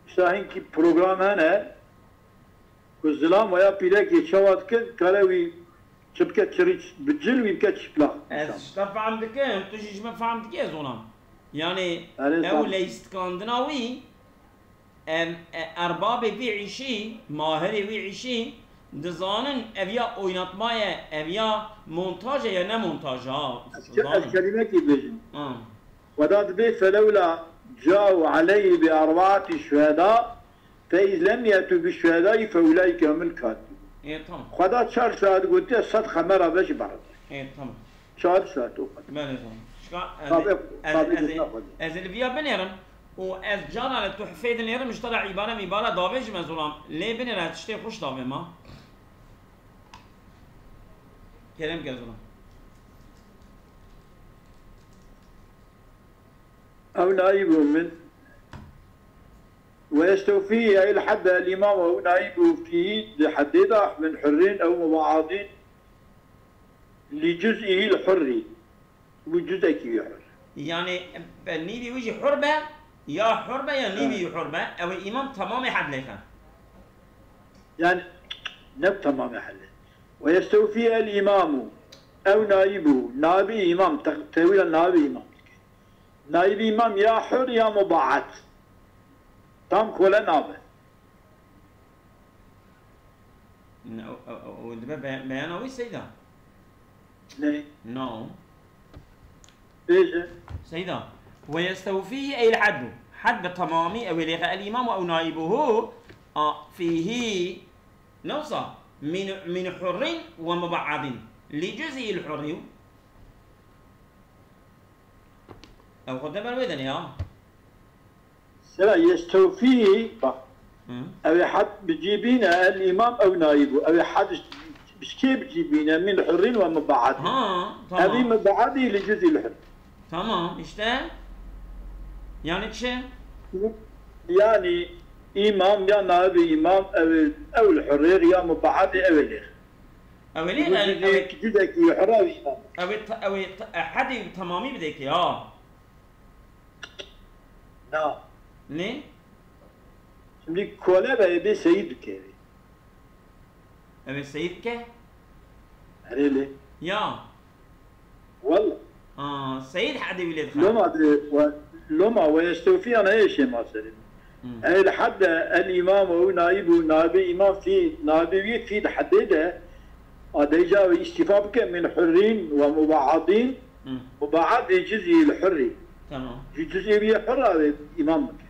wisa hinkî program hene, ku zilam waya pîrekê çawa dike, kare wî çi bike çirî, bi cil wî bike çiplaq. Ez ji te fehm dikim, tu jî ji min fehm dikî ez onam. Yani ew leyistikandina wî, em, e, erbabê vî îşî, mahirê wî îşî dizanin ev ya oynatma ye, ev ya montaj e ya ne montaj e, ha. Ez ke-, ez kelimekî bêjim. Ha. Xweda dibê felewla caû aleyhî bi erbaati şuheda, Fe iz lem ye'tû bi şuhedayî fe ulâike humul kâzibûn. Ê, tamam. Xweda çar şahid gotiye sed xemera be jî beride. Ê, tamam. Çar şahid o qet. Belê, tamam. Şika ez, Tabi, ez, tabi ez, gotina xwe de. Ez li viya binêrim û ez cana li tuhfê dinêrim ji te re îbare mîbare davêjim ez olam. Lê binêre tiştê xweş davê ma. Kerem ke ez olam. Ew nayî bû min. Ve yestewfî ey l-hedde el-îmam ew nayîbû fî di hedê de min hurrîn ew mubaadîn li cuz'î l-hurrî. Wî cuzekî wî hur. Yanî nîvî wî jî hur be, ya hur be ya nîvî wî hur be, ew ê îmam temamê hed lêxe. Yanî ne temamê hed lê. Ve yestewfî el-îmamu. Ew nayîbû, nabî îmam, te-, tewîla nabî îmam dike. Naîbî îmam ya hur ya mubaad. Tam kole nabe. Ne, o, o, o, o dibe be-, beyana wî Seyda. Ne. No. Bêje. Seyda. Ve yestewfî eyl haddu. Had bi temamî ew ê lêxe el îmam ew naibuhu. A, fîhî. Ne wisa. Min, min hurrin ve mubaadin. Li cüz'il hurri. Ew xwe te ber wê de ne ya. Sera yestewfî, bak. Hı. Ew ê had bi cî bîne, el îmam ew nayîbû. Ew ê had bi kê bi cî bîne? Min hurrin ve mubaadin. Ha, tamam. Evî mubaadî li cüzî li hurr. Tamam, işte. Yani çi? Yani îmam ya naîbî îmam ew, ew li hurrê ya mubaadî ew ê lê. Ew ê lê, ew ê, cüzekî hurra ew îmam. Ew ê te-, ew ê te-, ehedî tamamî bidekî, ha. Na. Ne? Şimdi kole ve ebe seyid bike. Ebe seyid ke? Erê lê. Ya. Walla. Ha, seyid hadi wî lê dixin. Loma de, ve, loma ve estewfiyan heye şema serin. Hı. El hadde, el imam ve naibu, naibi imam fi, naibi wî fi hadde de, adeyca ve istifa bike min hurrin ve mubaadin, Hı. Mubaad ê cizî li hurrî. Tamam. Ji cizî wî hurra wê îmam bike.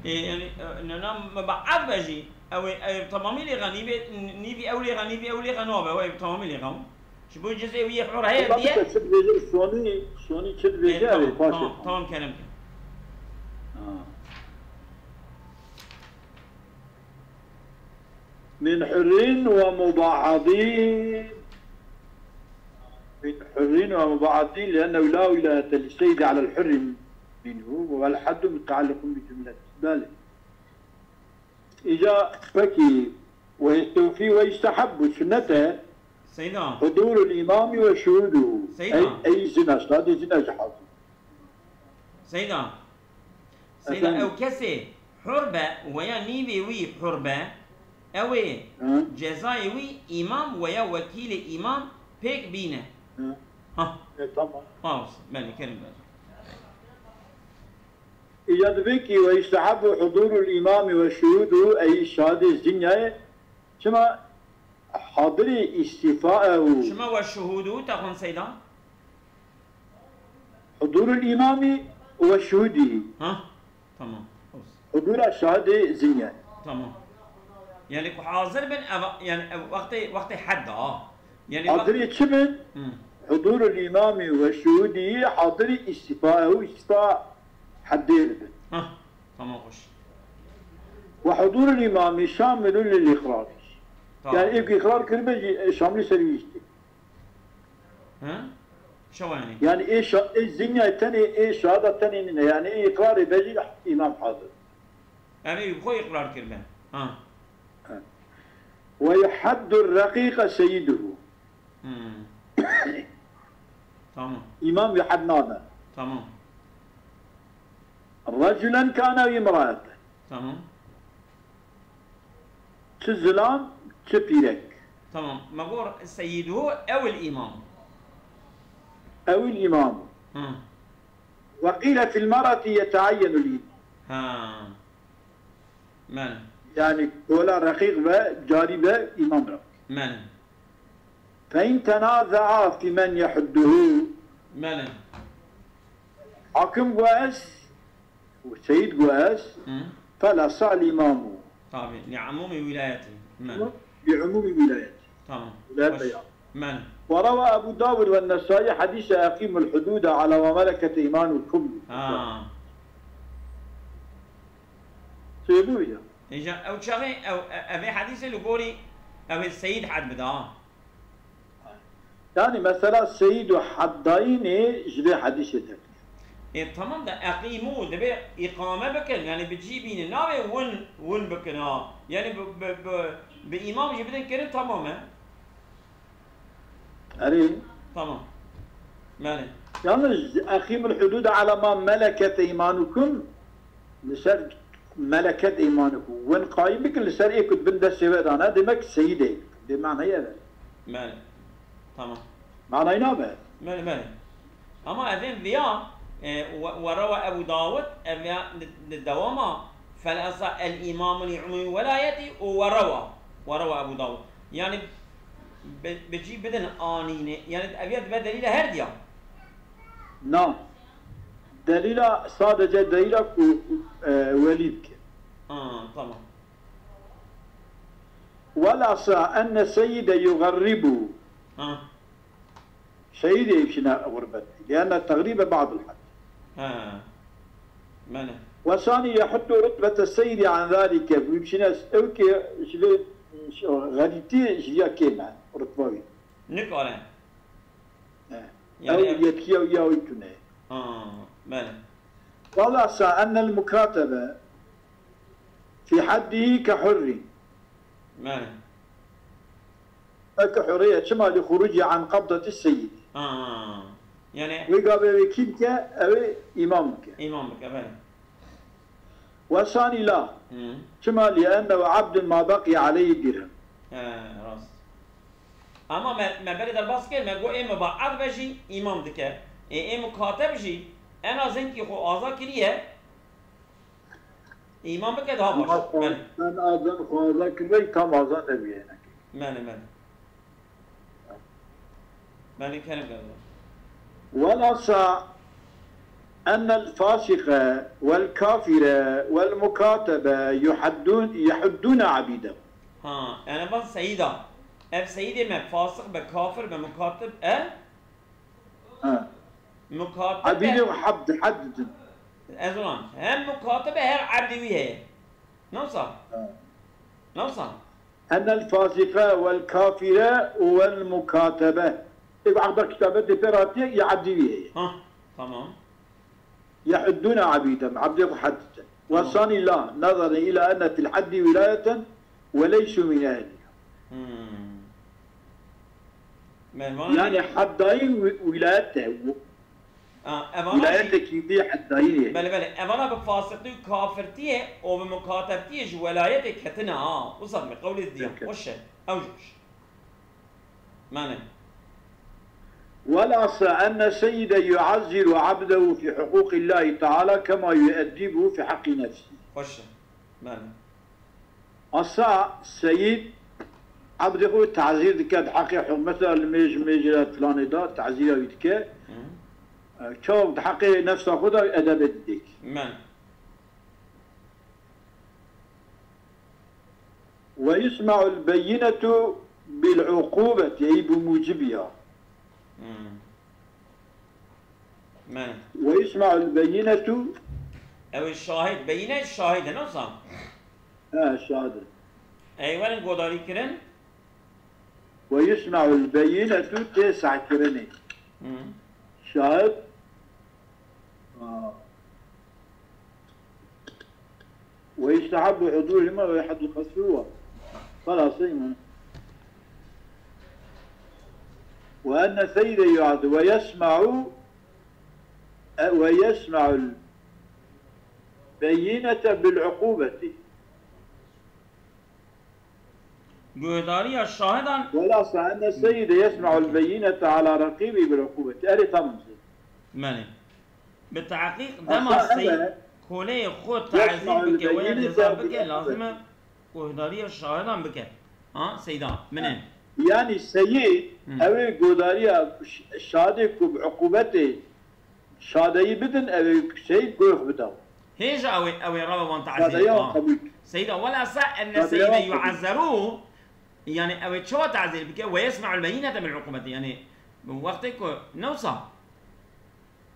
E, yani, e, nana mubaad be jî, ew ê, ew ê tamamî lêxa nîvê, nîvî ew lêxa, nîvî ew lêxa nabe, ew ê tamamî lêxa. Ji bo cizê wî hur heye diye. Çi dibêje, sonî, sonî çi dibêje, e, ew ê tamam, paşê. Tamam, tamam, kerem ke. Ha. من حر ومبعض، من حر ومبعض، لأنه لا ولاية للسيد على الحر منه، والحد متعلق بجملته. بله. إذا بكي ويستوفي ويستحب، سنة، Seyda. حضور الإمام وشهوده. Seyda. أي، أي زنا، شهادة زنا جحاظ. Seyda. Seyda, efendim? Ew kesê hur be weya nîvê wî hur be, ew ê Hı. Cezayê wî îmam weya wekîlê îmam pêk bîne. Hı. Ha. E, tamam. Ha, belê, kerim ber. Îca divê kî ويستحب حضور الإمام وشهوده أي شهادة زنية. Çima hadirî îstîfa ew. Çima ve şuhudu te xwend Seyda? Hudurul îmamî ve şuhudî. Ha? Tamam. Olsun. Hudura şahidê zinya. Tamam. Yani ku hazir bin, ev, yani ev, wextê, wextê hedda, ha. Yani wextê hadirî çi bin? Hı. Hudurul îmamî ve şuhudî hadirî îstîfa ew, îstîfa heddê bin. Ha. Tamam, hoş. Ve hudurul îmamî şamilun lil îqrar. Tamam. Yani êk îqrar kiribe jî, e, şamilî ser wî jî. He? Şewa yani. Yani ê şa-, ê zinya tenê, ê şahada tenê nîne. Yani ê îqrarê be jî îmam hazir. Yani xwe îqrar kiribe. Ha. He. Ve yuhaddur raqiqa seyyiduhu. Hmm. Tamam. Îmam wî had nade. Tamam. Raculen kane ew imraeten. Tamam. Çi zilam, çi pîrek. Tamam. Me got seyyiduhu ew el îmam. Ew el îmam. Hı. Ve qîle fil mer'eti yeteayyenul îmam. Ha. Mele. Yani kola reqîq ve carî ve îmam re. Mele. Fe in tenazaa fi men yehudduhu. Mele. Hakim got ez, seyid got ez, Hı. Fel asah îmamu. Tabi, li umumi wilayeti. Mele. Li umumi wilayeti. Tamam. Wilayet beyan. Mele. Ve reva Ebu Davud ve Nesai hadîse eqîmul hudude ala ma meleket îmanukum. Ha. Sêbû ya. Îja ew çaxê ew, e-, evê hedîsê li gorî ew ê seyîd hed bida. Yani mesela seyîd û heddayînê ji vê hedîsê tevî. E, tamam da eqîmû, divê îqame bikin, yani bi cî bînin, navê win, win bikin ha. Yani bi, bi, bi, bi îmam jî bidin kirin, tamam e. Erê. Tamam. Belê. Yalnız, "Eqîmul hudude ala ma meleket eymanukum", li ser meleket eymanukum. Win qayîm bikin li ser ê ku di bin destê we de ne, demek seyîd ê. Bê manayê ev e. Belê. Tamam. Manayê nabe. Belê, belê. Ama evên viya, e, we-, werewa Ebu Dawud, ev ya di, di dewama, fel esa el imamu li umumi welayeti û werewa, werewa Ebu Dawud. Yani bi, bi cî bidin anîne, yani ev ya dibe delîle her diya. Na. Delîla, sadece delîla ku, e, welî dike. Ha, tamam. Wela sa enne seyyide yugarribu. Ha. Seyyidê evşine gurbet. Lianne tegrîbe ba'dul hac. Ha. Mene. Ve sani yahuddu rutbete seyyidi an zalike. Bu evşine ew ki ji vê xelîtî ji ya kêm e. Rutba wî. Nikare. E. Yani Ew yetkiya wî ya wî tune. Ha, bele. Wela sa ennel mukatebe fi haddî ke hurrî. Bele. Eke hurriye çima li xurucî an qabdeti seyyidî. Ha. Yani Wê gavê wê kî bike, ew ê îmam bike. Îmam bike, bele. Ve sani la. Hı. Çima li ennehu abdun ma baqiye aleyhi dirhem. He, rast. Ama me, me berê derbas kir, me got ê mubaad be jî îmam dike. Ê, ê mukateb jî en azên ki xwe aza kiriye, îmam bike daha baş. Ama Bele. Sen azan xwe aza kirvey tam azan nebîye. Bele, bele. Bele, kerem kerdin. Wela sa ennel fasike vel kafire vel mukatebe yuhaddun, yuhaddune abîde. Ha, yani bak seyida. Ev seyidê me fasik be, kafir be, mukatib e? Ha. Mukatib Abîde be. Û habd, haddidin. Ez ulan. Hem mukatib e, her abdî wî heye. Nawsa? Ha. Nawsa? Ennel fasike vel kafire vel mukatebe. Ev aqda kitabe de pê hatiye, ya abdî wî heye. Ha, tamam. Yehuddune abîdem, abdê xwe hed dikin. Tamam. Ve sanî la, nazare ila enne fil haddi wilayeten ve leysu min ehliha. Hmm. Mervana Yani haddayî wi-, wilayet e. Ha, evana jî Wilayetekî vî heddayî ye. Belê, belê. Evana bi fasiqî û kafirtiyê û bi mukatebtiyê ji welayetê ketine ha. Wisa dibê qewlê diya. Peki. Xweş e. Ew jî xweş e. Mane. Wela sa enne seyyide yuazziru abdehu fi huquqillahi teala kema yueddibuhu fi haqqi nefsihi. Xweş e. Mane. Asa seyîd ebdê xwe tazîr dike, di heqê hurmeta li mêj, mêjê de filanê de tazîra wî dike. Hı. E, çawa di heqê nefsa xwe de edebê didêk. Men. Ve yusma'ul beyinetu bil uqubeti, ey bi mucibiha. Hı. Men. Ve yusma'ul beyinetu. Ew ê şahid, beyine şahid e, ne wisa? He, şahid e. Ey werin godarî kirin. Ve yusma'ul beyinetu tê sehkirinê. Hı. Şahid. Ha. Ve yustehabbu hudurihima ve yuhaddu kasruha. Xelas, değil mi? Ve enne seyde yu'addu ve yesma'u, e, ve yesma'ul beyinete bil uqubeti. Guhdariya şahidan Wela sa enne seyde yesma'ul beyinete ala raqibi bil uqubeti. Erê, tamam. Mene. Bi tehqîq dema Asa sey eve koleyê xwe tazîr yesma'ul bike, were beyinete ceza bil bike, lazim e uqubeti. Guhdariya şahidan bike. Ha, seyda, mine. Yani seyî, Hı. ew ê godariya ş-, şadê ku bi uqubetê şadeyî bidin, ew ê seyî goyx bida. Hêja ew ê, ew ê rava wan tazîr Şadeya bike. Qebûl. Seyda, wela sa enne Şadeya seyde qebûl. Yu'azzeru, yani ew ê çawa tazîr bike? Ve yesma'ul beyinete bil uqubeti. Yani wextê ku newsa.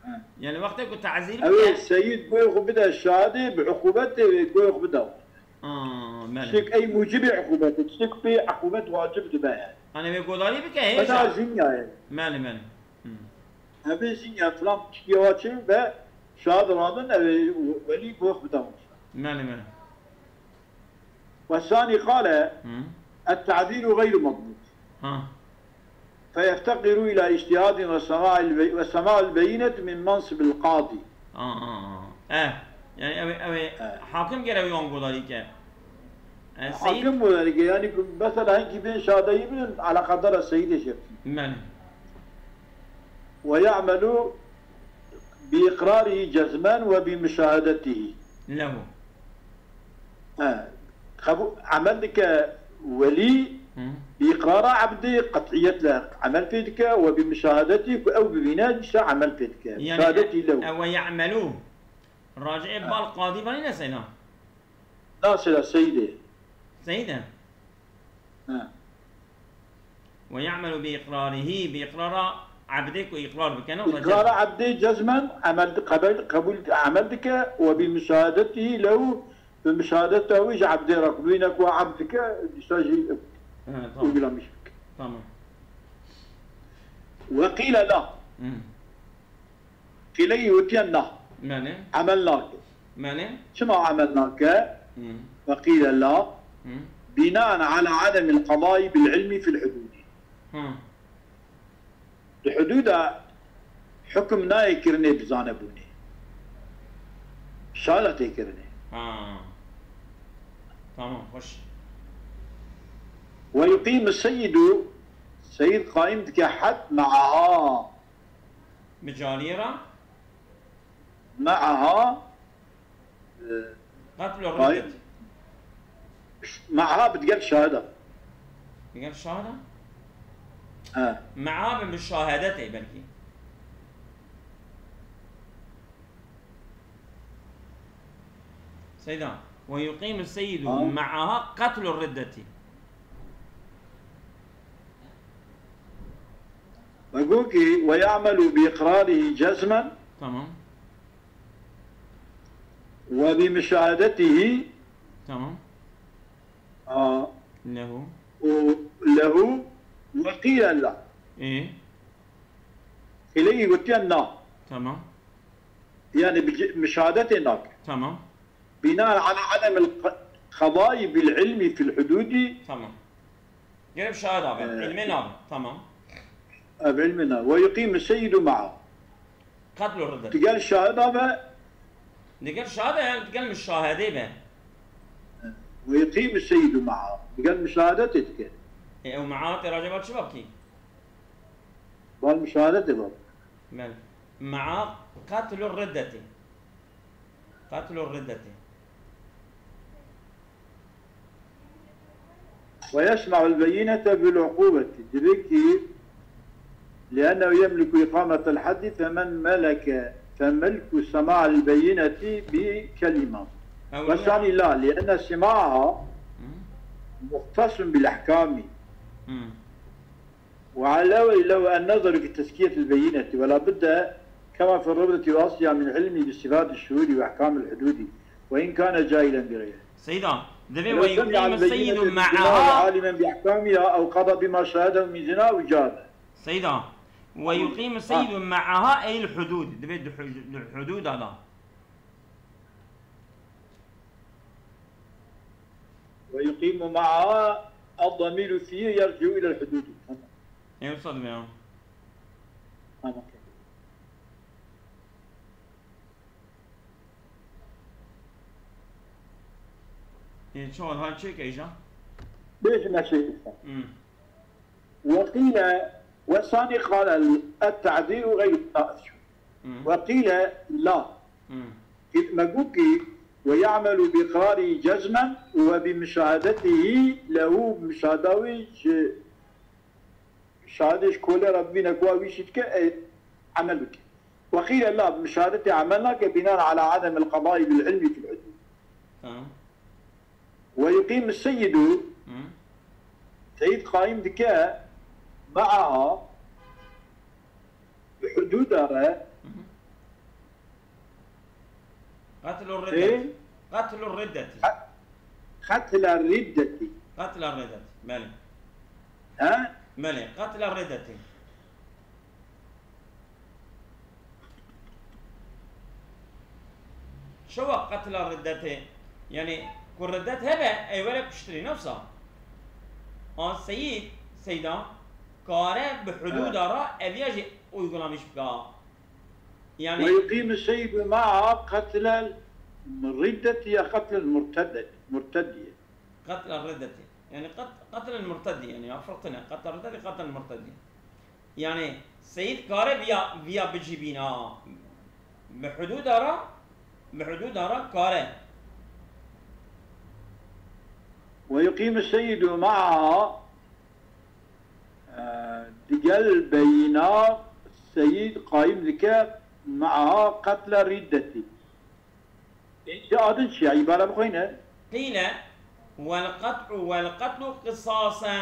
He. Yani wextê ku tazîr Ew ê bike. Seyîd goyê xwe bide şadê, bi uqubetê wê goyê xwe bide. Aa, mele. Tiştek ey mucibê uqubetê, tiştek pê uqubet wacib dibe yani. Hani wê godarî bike, hêja. Beda jinya yani. Mele, mele. Hı. Evê jinya filan tiştiya wa çi be şad radin, ev ê welî goyê xwe bide. Mele, mele. Ve sani qale, Hı. "Et-ta'zîru gayru madlub." Ha. Feyefteqiru ila ictihadin ve sema'il be-, ve sema'il beyinet min mansibil qadi. Ha, ha, ha. Eh, yani ev, ev, Eh. hakim gere yan godarî ke. Eh, seyîd Hakim godarî ke, yani mesela hinkî bên şadeyi bin, ala qadara seyîdê şefî. Men. Ve ya'melu بإقراره جزما وبمشاهدته. Lehu. Ha, qebû-, emel dike welî Hı. bi iqrara ebdê qet'iyetle emel pê dike we bi müşahadetî ku ew bibîne dîsa emel pê dike. Yani Şahadetî lew. e, ve ya'melu. Raci'e bal qadî vanî ne seyda? Nasıl seyde? Seyde. Ha. Ve ya'melu bi iqrarihi. Bi iqrara abdê ku iqrar bikene. İqrara ebdê cezmen emel, qebul, qebul emel dike we bi müşahadetî lew bi müşahadeta wî ji ebdê re ku bîne ku ebd dike dîsa jî Ha, tamam. uygulamış bike. Tamam. Ve qîle la. Hı. Qîleyî wetiye na. Mene. Emel nake. Mene. Çima emel nake? Hı. Ve qîle la. Hı. Binaen ala ademil qadayî bil ilmi fil hudûdî. Hı. Di hudûda hukm nayê kirinê bi zanebûnê. Şahada tê kirinê. Ha. Tamam, hoş. Ve yuqîmu seyyidu, seyid qaîm dike had me'aha. Bi cariyê re Me'aha, e, qetlu qaîm. riddet. Me'aha bi digel şahida. Digel şahada? He. Me'a bi müşahadetê belkî. Seyda. Ve yuqîmu seyyidu Ha. me'aha qetlu riddeti. Ve got ki, ve ya'melu bi iqrarihi cezmen Tamam. ve bi müşahadetihi, Tamam. a, Lehu. u, lehu ve qîle la. E. Qîleyî gotiye na. Tamam. Yani bi ce-, müşahadetê nake. Tamam. Binaen ala ademil q-, qadayî bil ilmi fil hudûdî. Tamam. Gerek şahid abi. Evet. İlmin abi. Tamam. Ev ilmina. Ve yuqîmu seyyidu ma'a. Qetlu riddet. Digel şahid abi. Digel şahid e, yani digel müşahede be. Ve yuqîmu seyyidu ma'a. Digel müşahadetê dike. E, ew me'ahat e, acaba çi vakî? Bal müşahadetê bab. Bel. Ma'a qetlu riddeti. Qetlu riddeti. Ve yeşma'ul beyinete bil uqubeti. Dibe ki, li'ennehu yemliku iqametel haddi femen meleke femelku sema'al beyineti bi kelima. Ve sani la, li'enne sima'aha muhtasun bil ahkami. Hmm. وعلى الأول له النظر في تزكية البينة، ولا بد كما في الربدة وأصلها من علمه بصفات الشهود وأحكام الحدود، وإن كان جاهلا بغيره. Seyda, divê ولو ve سمع yuqîmu seyyidu البينة me'aha. عالما بأحكامها أو قضى بما شاهده من زنا أو جهاله. Seyda, ve yuqîmu seyyidu me'aha eyl hudud. Divê di hu-, di hududa da. ويقيم معها الضمير فيه يرجع إلى الحدود. Tamam. Ew sad me ya. Tamam. E, çawa ha çek eyja? Bêjime şey. Hmm. وقيل وثاني قال التعديل غير جائز. Hmm. وقيل لا. Hmm. Me got ki ويعمل بإقراره جزما وبمشاهدته له, müşahada wî ji şahidê ji kolê re bibîne ku wî şî dike, e, emel bike. وقيل لا, bi müşahadetê emel nake بناء على عدم القضاء بالعلم في الحدود. Tamam. ويقيم السيد, Hmm. seyid qaîm dike معها, bi hudûda re, Qetlu riddeti. Qetlu riddeti. قتل الردة. Qetla riddeti. Belê. He? Belê. Qetla riddeti. Çawa qetla riddeti? Yani ku riddet hebe, ey were kuştirî nefsa. A seyid, seyda, kare bi hududa ra eviya jî uygulamış bika. Yani ويقيم السيد معها قتل الردة يا قتل المرتد, مرتد. Qetla riddeti. Yani qet-, qetlin murtedî yani ya firqine. Qetla riddeti, qetlin murtedî. Yani seyid kare viya, viya bicîbîna. Bi hudûda re, bi hudûda re kare. ويقيم السيد معها، e, digel beyîna seyîd qayîm dike معها قتل الردة. Îca adin çi ya? Îbare bixwîne. قيل: والقطع والقتل قصاصا.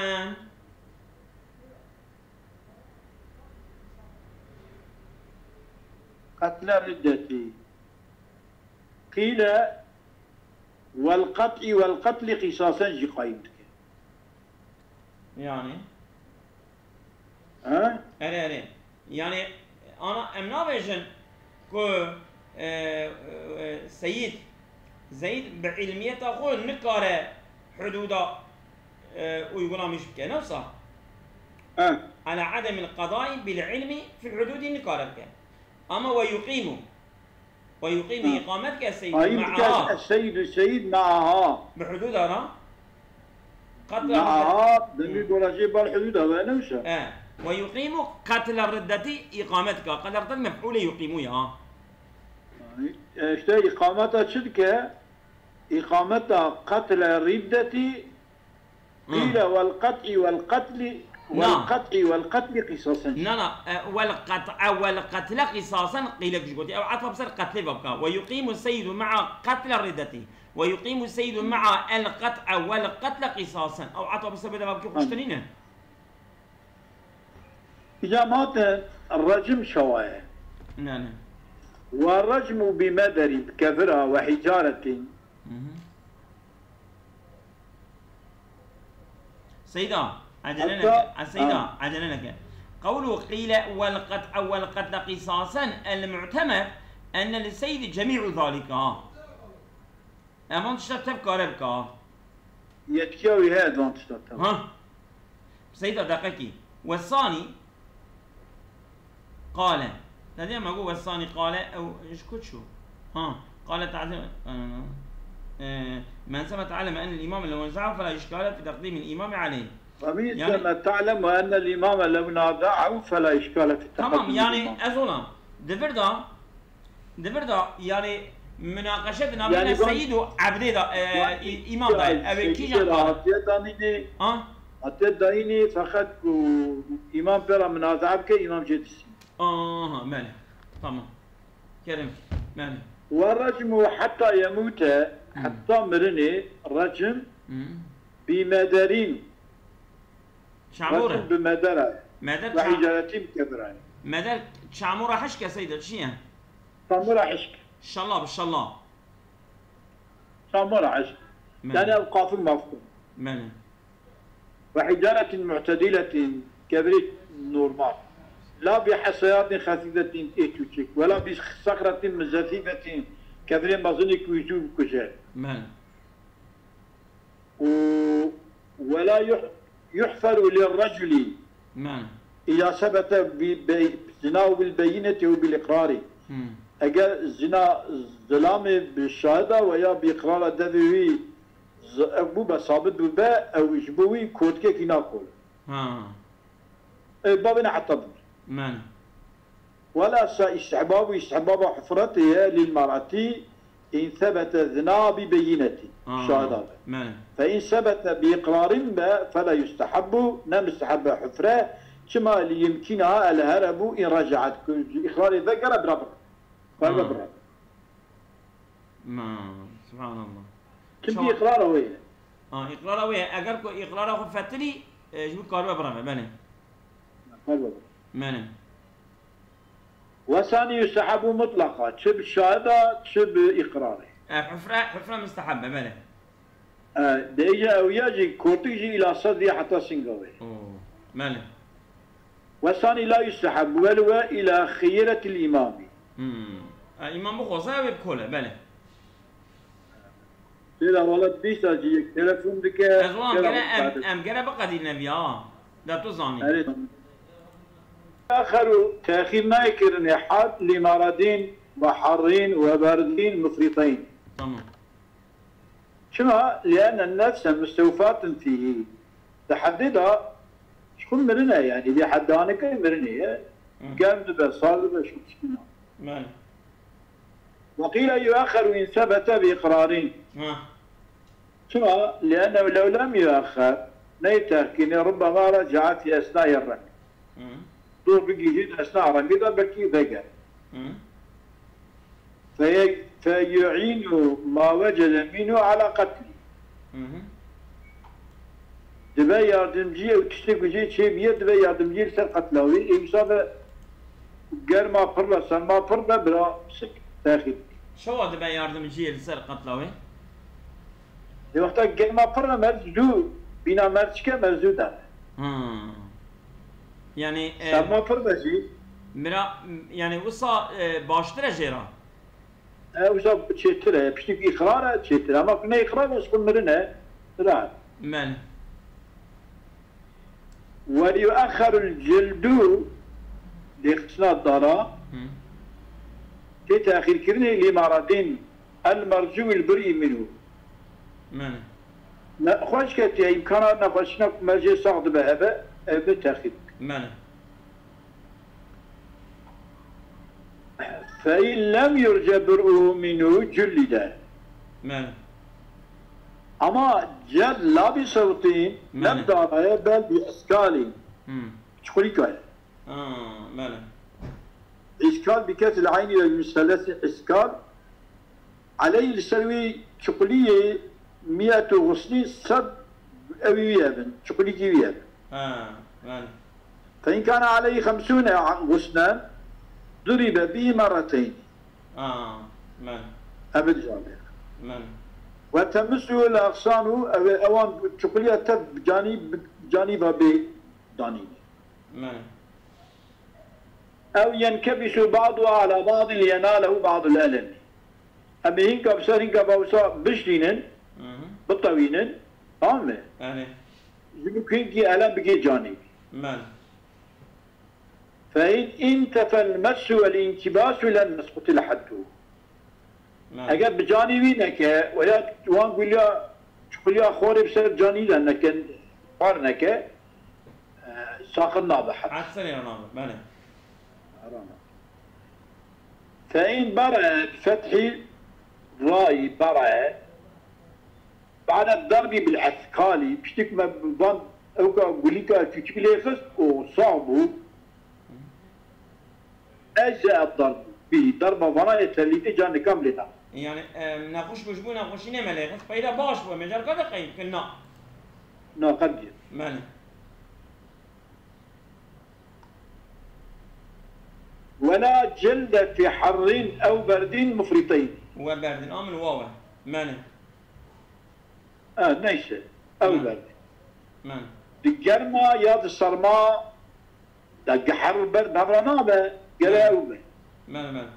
قتل الردة. قيل: والقطع والقتل قصاصا jî qayîm dike. Yani. Ha? Erê, erê. Yani, ana, em nabêjin ku, e, e, Seyîd, Zeyd bi ilmiyeta xwe nikare hudûda, e, uygulamiş bike. Ne wisa? Ha. Ala ademil qadai bil ilmi fil hudûdî nikare bike. Ama ve yuqimu. Ve yuqimu, îqamet ke Seyîd, Qayîm dike, ma'a. Seyîd, Seyîd معها. Bi hudûda ra. Qatla معها، demî gora jê bal hudûda ve ne wisa? E. Ve yuqimu qatla riddeti îqamet ke. Qatla riddet mef'ulê yuqimu ya. E, işte îqameta çi dike? Îqameta qatla riddeti. قيل: والقطع والقتل، Na. والقطع والقتل قصاصا. Na, na, e, wel qat'a wel qatla qisasen qîlek jî gotî. Ew etfa bi ser qatlê ve bika. Ve yuqimu seyyidu ma'a qatla riddeti. Ve yuqimu seyyidu ma'a el qat'a wel qatla qisasen. Ew etfa bi ser bide ve bikî xweştirî ne. Îca mate recim şewaye. Ne, ne. Ve recmu bi mederin kevira ve hicaretin. Seyda, ecele neke. Seyda, ecele neke. Qewlu qîle wel qat'a wel qatla qisasen, el mu'temed enne li seydi cemî'u zalika. Evan tişta tev kare bika. Yetkiya wî heye di van tişta tev. Ha. Seyda deqekî. Wesani qale. Te dî me got wesani qale ew ji ku çû? Ha. Qale ta'zim. E, men seme ta'leme en el imam lew neza'u fela işkale fi teqdimil imami aleyh. Ve min seme ta'leme en el imam lew neza'u fela işkale fi teqdimil imam. Tamam, yani ez ona. Di vir de Di vir de, yani, munaqeşe di navbeyna Seyîd û Ebdê de, e, î-, îmam de ye. Ew ê kîjan qale? Hatiye danînê, Ha? Hatiye dayînê feqet ku îmam pê re munazaa bike, îmam jê distîne. Aha, belê. Tamam. Kerem. Belê. Ve recmu heta yemûte, heta mirinê, recim, Hı. bi mederîn, Çamûr e. Recim bi medera ye. Meder Ve hicaretin bi kevira ye. Meder çamûra hişk e Seyda, çi ye? Çamûra hişk. Şalla bi şalla. Çamûra hişk. Yani ev qafil mafkum. Belê. Ve hicaretin mu'tediletin, kevirê normal. La bi heseyatin xefibetin ê çûçik. Ve la bi sexretin muzefîbetin, kevirê mezinê ku yî zû bikuje. Belê. û ولا يح-، يحفر للرجل Belê. إذا ثبت ب-، ب-، زناه بالبينة وبالإقرار. Hı. Eger zina zilamê bi şahida ve ya bi iqrara devê wî z-, ev bûbe, sabit bûbe, ew ji bo wî kotkekî nakol. Ha. Ev babê ne heta bû. Belê. ولا س-، استحباب، استحباب حفرته للمرأة إن ثبت زنا ببينة. Ha, Şahida be. Belê. فإن ثبت بإقرار be فلا يستحب، ne musteheb e hufre, çima ليمكنها الهرب إن رجعت، ku îqrarê vegere bira bira. Xwe Ha. ve bira. Ma, subhanallah. Çimkî Çawa- îqrara wê ye. Ha, îqrara wê ye. Eger ku îqrara xwe fetilî, e, ji bo karibe bireve, belê. Xwe ve bira. Belê. Wesanî yustehebu mutlaqa, çi bi şahida, çi bi îqrarê. E, hufre, hufre musteheb e, belê. E, de îca ew ya jî, kortik jî îla sedrî heta singa wê. Oo, belê. Wesanî la yustehebu, bel we îla xiyiretil îmamî. Hmm. E, îmam bixwaze ew ê bikole, belê. Têra wala bîsta jî yek telefon dike. Ez wan gere em, em gere biqedîne viya. Da tu zanî. Erê. Axeru texîr nayê kirinê hat lîmaradîn ve harrîn ve berdîn mufrîtîn. Tamam. Çima? Lîenne nefse mustewfatin fîhî. Di hedê de ji xwe mirin e, yanî vê heddanike mirinê ye. Germ dibe, sar dibe, şû tişkîna. Belê. وقيل يؤخر إن ثبت بإقرار. Ha. Çima? لأنه لو لم يؤخر, neyê tehkînê, ربما رجع في أثناء الرمي. Hı. Dor bigihîjî di esna remî de belkî vege. Hı. Fe-, فيعين ما وجد منه على قتله. Hı hı. Dibe yardimcî, ew tiştê ku jê çêbûye, dibe yardimcî li ser qetla wî. Ê wisa be germa pir be, serma pir be, bira sik, texîr. Çawa dibe yardimcî li ser qetla wî? Ê wexta germa pir be, merz zû, bîna merz çike, merz zû dane. Hmm. Yani, e, Serma pir be jî. Mira, yani wisa, e, baştir e jê re? E, wisa çêtir e, piştî ku îqrar e, çêtir e. Ama ku ne îqrar e, ji xwe mirin e, bira. Men. ويؤخر الجلد, lêxistina dara, Hı. tê texîrkirinê لمرض المرجو البرء منه. Men. Ne, xweş ketiye, îmkana nexweşîna ku mercê sax dibe hebe, ev bi texîr. Men. فإن لم يرج برؤه منه جلد. Men. Ama cel la bi sewtîn, Men. ne bi dara ye, bel bi îskalîn. Hmm. Çuqulîka ye. Ha, bele. Îskal bi kesril eynî ve bi musellesin îskal. Aleyh, li ser wî çuquliyê miyetu xusnî sed ewî wî hebin, çuqulîkî wî hebin. Ha, bele. Fe in kâne aleyhî xemsûne xusnen, duribe bihî merreteyn. Ha, bele. Ev dicabe. Bele. Ve temissuhu l-axsanu, ew ê ewan çuquliya tev bi canî, bi canî ve bê danîne. Bele. Ew yenkebisu ba'duha ala ba'din liyenalehu ba'dul elemi. Em ê hinka bi ser hinka bawisa bişlînin, Hı hı. bitewînin, tamam mı? Yani. Ji bo ku hinkî elem bigê canî. Men. Fe in intefel messu vel inkibasu lem yesqutil haddu. Bele. Eger bi canî wî neke, weya wan guliya, çuquliya xorê bi ser canî de neke, xwar neke, e, saqit nabe hed. Hed serê re nabe, bele. Rana. Fe in bere bi fethî rayî bere, ba'de darbi bil eskalî, piştî ku me van ewka gulîka çûçik lê xist û sax bû, Ecze darb bî, darba vana yê terlîtê ca nikam lê da. Yani, e, nexweş bû, ji bo nexweşînê me lê xist, peyda baş bû, me carka de qeyd kir, na. Na qebdî. Bele. Wela cilde fi harrin ew berdin mufriteyn. We berdin, a min waw e. Bele. E, neyse. Ew Bele. berdin. Bele. Di germa ya di serma Da ge her ber navra nabe, gere Bele. ew be. Bele, bele.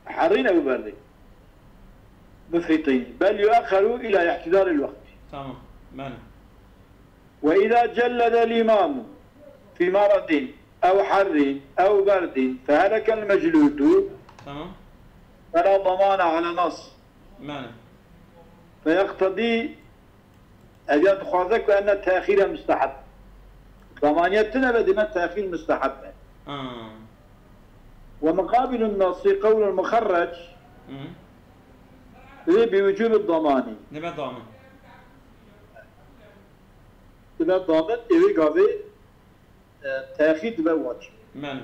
Herîn ew berdê. Mufrîtîn. Bel yu'exxeru ila ihtidar el-wekti. Tamam. Bele. Ve iza cellede el-imamu fi maradin ew herrin ew berdin fehelekel mecludu Tamam. fela damane ala nas. Bele. Feyektedî Ev ya dixwaze ku ene tehîre musteheb. Zamaniyet tine ve dime tehîr musteheb be. Ha. Ve muqabilun nasi qewlun muxerrec Hı. Lê bi wucûbi damanî. Dibe damin. Dibe damin, ê wê gavê, e, tehîr dibe wacib. Men.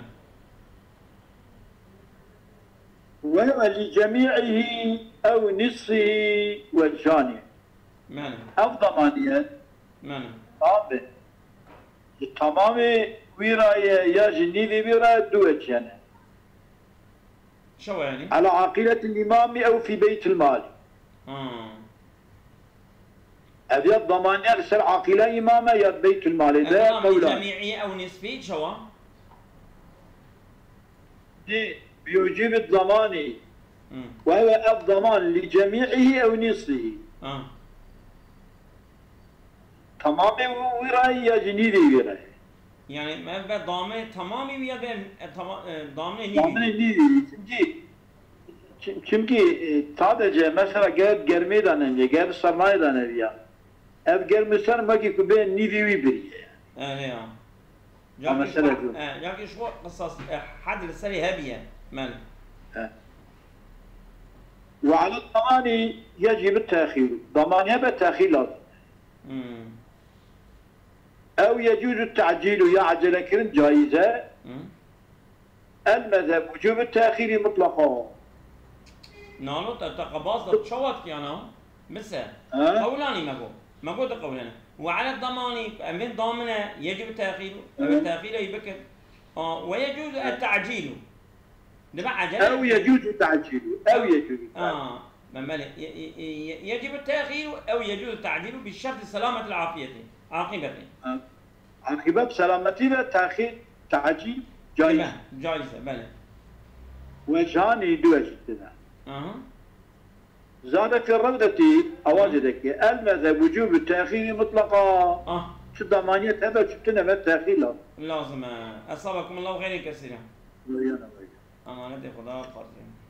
Ve huve li cemî'ihi ew nisfihi ve cani. Bele. Ev damaniyet, Bele. Abi, ji tamamê wî ra ye ya ji nîvê wî ra ye, du wec hene. Çawa yani? Ala aqiletil îmamî ew fî beytil malî. Ha. Ev ya damaniya li ser aqîla îmam e ya beytil malê de Ew qewlan. Cemî'î ew nisfî çawa? Dê, bi mucîbi zamanî. Hı. Ve huve ev zaman li cemî'ihî ew nisfihî. Ha. Tamamê wî ra ya ji nîvê wî ra. Yani, me ve damê tamamî wî ya be, e, tama-, e, damê nîvî? Damê nîvî. Çimkî, çim-, çimkî, e, sadece mesela ger germê de neviye, ger sernayê de neviya. Ev germê ser mekî ku bê nîvî wî biriye. Erê ya. Ya ki şu, e, ya ki şu qisas, e, had li serê hebiye. Men. He. Ve ala damani yecib tehîr. Damaniye be tehîr lazim. Hmm. Ew yecuzu ta'cilu, ya ecele kirin caiz e. Hmm. El mezheb wucubu tehîrî mutlaqa. Nano te te qebaz da çawa dikiyana? Mise. Ha? Qewlanî me got. Me got de qewlene. Ve ala damani, em vên damine, yecib tehîr, ev tehîr ey bikir. A, ve yecuzu et ta'cilu. Dibe ecele. Ew yecuzu ta'cilu. Ew yecuzu ta'cilu. A, me belê. Ye-, ye-, ye-, yecib tehîr ew yecuzu ta'cilu bi şerti selametil afiyeti. Aqibeti. Ha. Aqibet selametî ve tehîr, ta'cil caiz. Be, caiz e, belê. Wechanî du wecih tine. Aha. Zade fi rewdetî, awazê de ki, el mezheb wucubu tehîrî mutlaqa. Ah. Çi damaniyet hebe, çi tune ve tehîr lazim. Lazim e. Esabakumullahu xeyren kesîra. Weyana, weyana. Emanetê Xuda, xatirê.